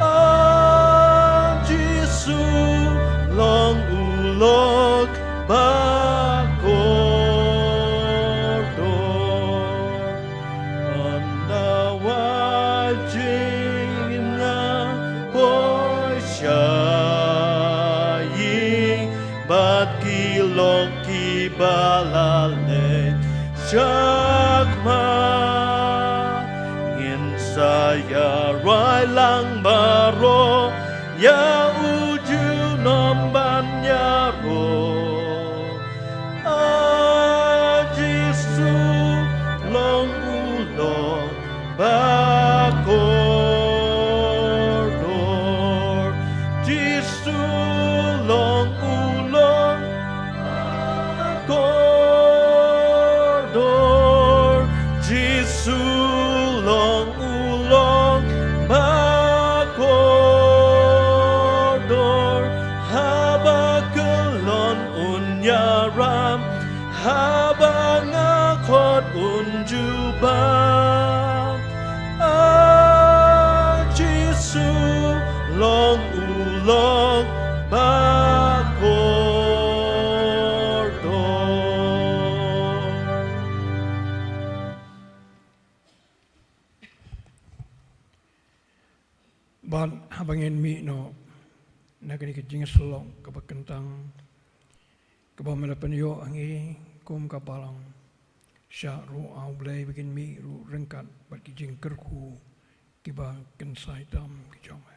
A Jisu long u lok ba kordor. Ynda wat jingim nga poi sha ïing bad ki lok kiba la leit shakhmat, ngin sa ïarai lang baroh ïa u junom ban ïaroh. A Jisu long u lok ba kordor. Jisu long u lok ba kordor. Jisu long u lok ba kordor. Bad haba ngin mih noh na kane ka jingsyllok kaba kyntang, kaba me la pynïoh ha ngi kum ka balang, shah ruh ha U Blei ba ngin mih ruh ryngkat bad ki jingkyrkhu kiba kynsai tam ki jong me.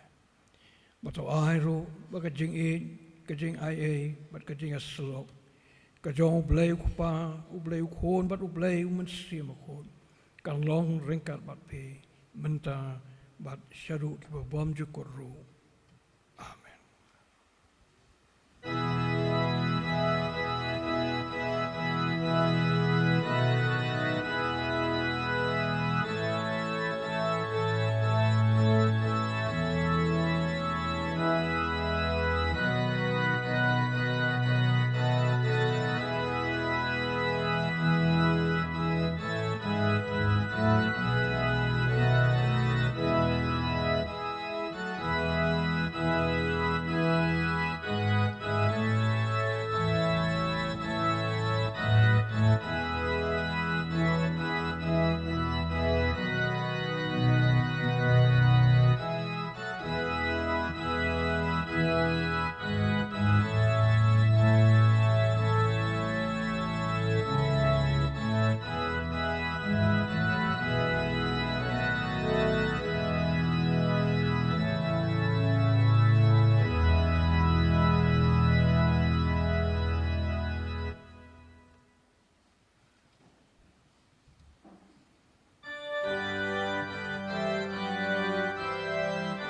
Bad to ai ruh ba ka jingïeit, ka jingaiei bad ka jingïasyllok ka jong U Blei U Kpa, U Blei U Khun bad U Blei U Mynsiem Bakhuid kan long ryngkat bad phi mynta bad shaduh kiba bymjukut ruh.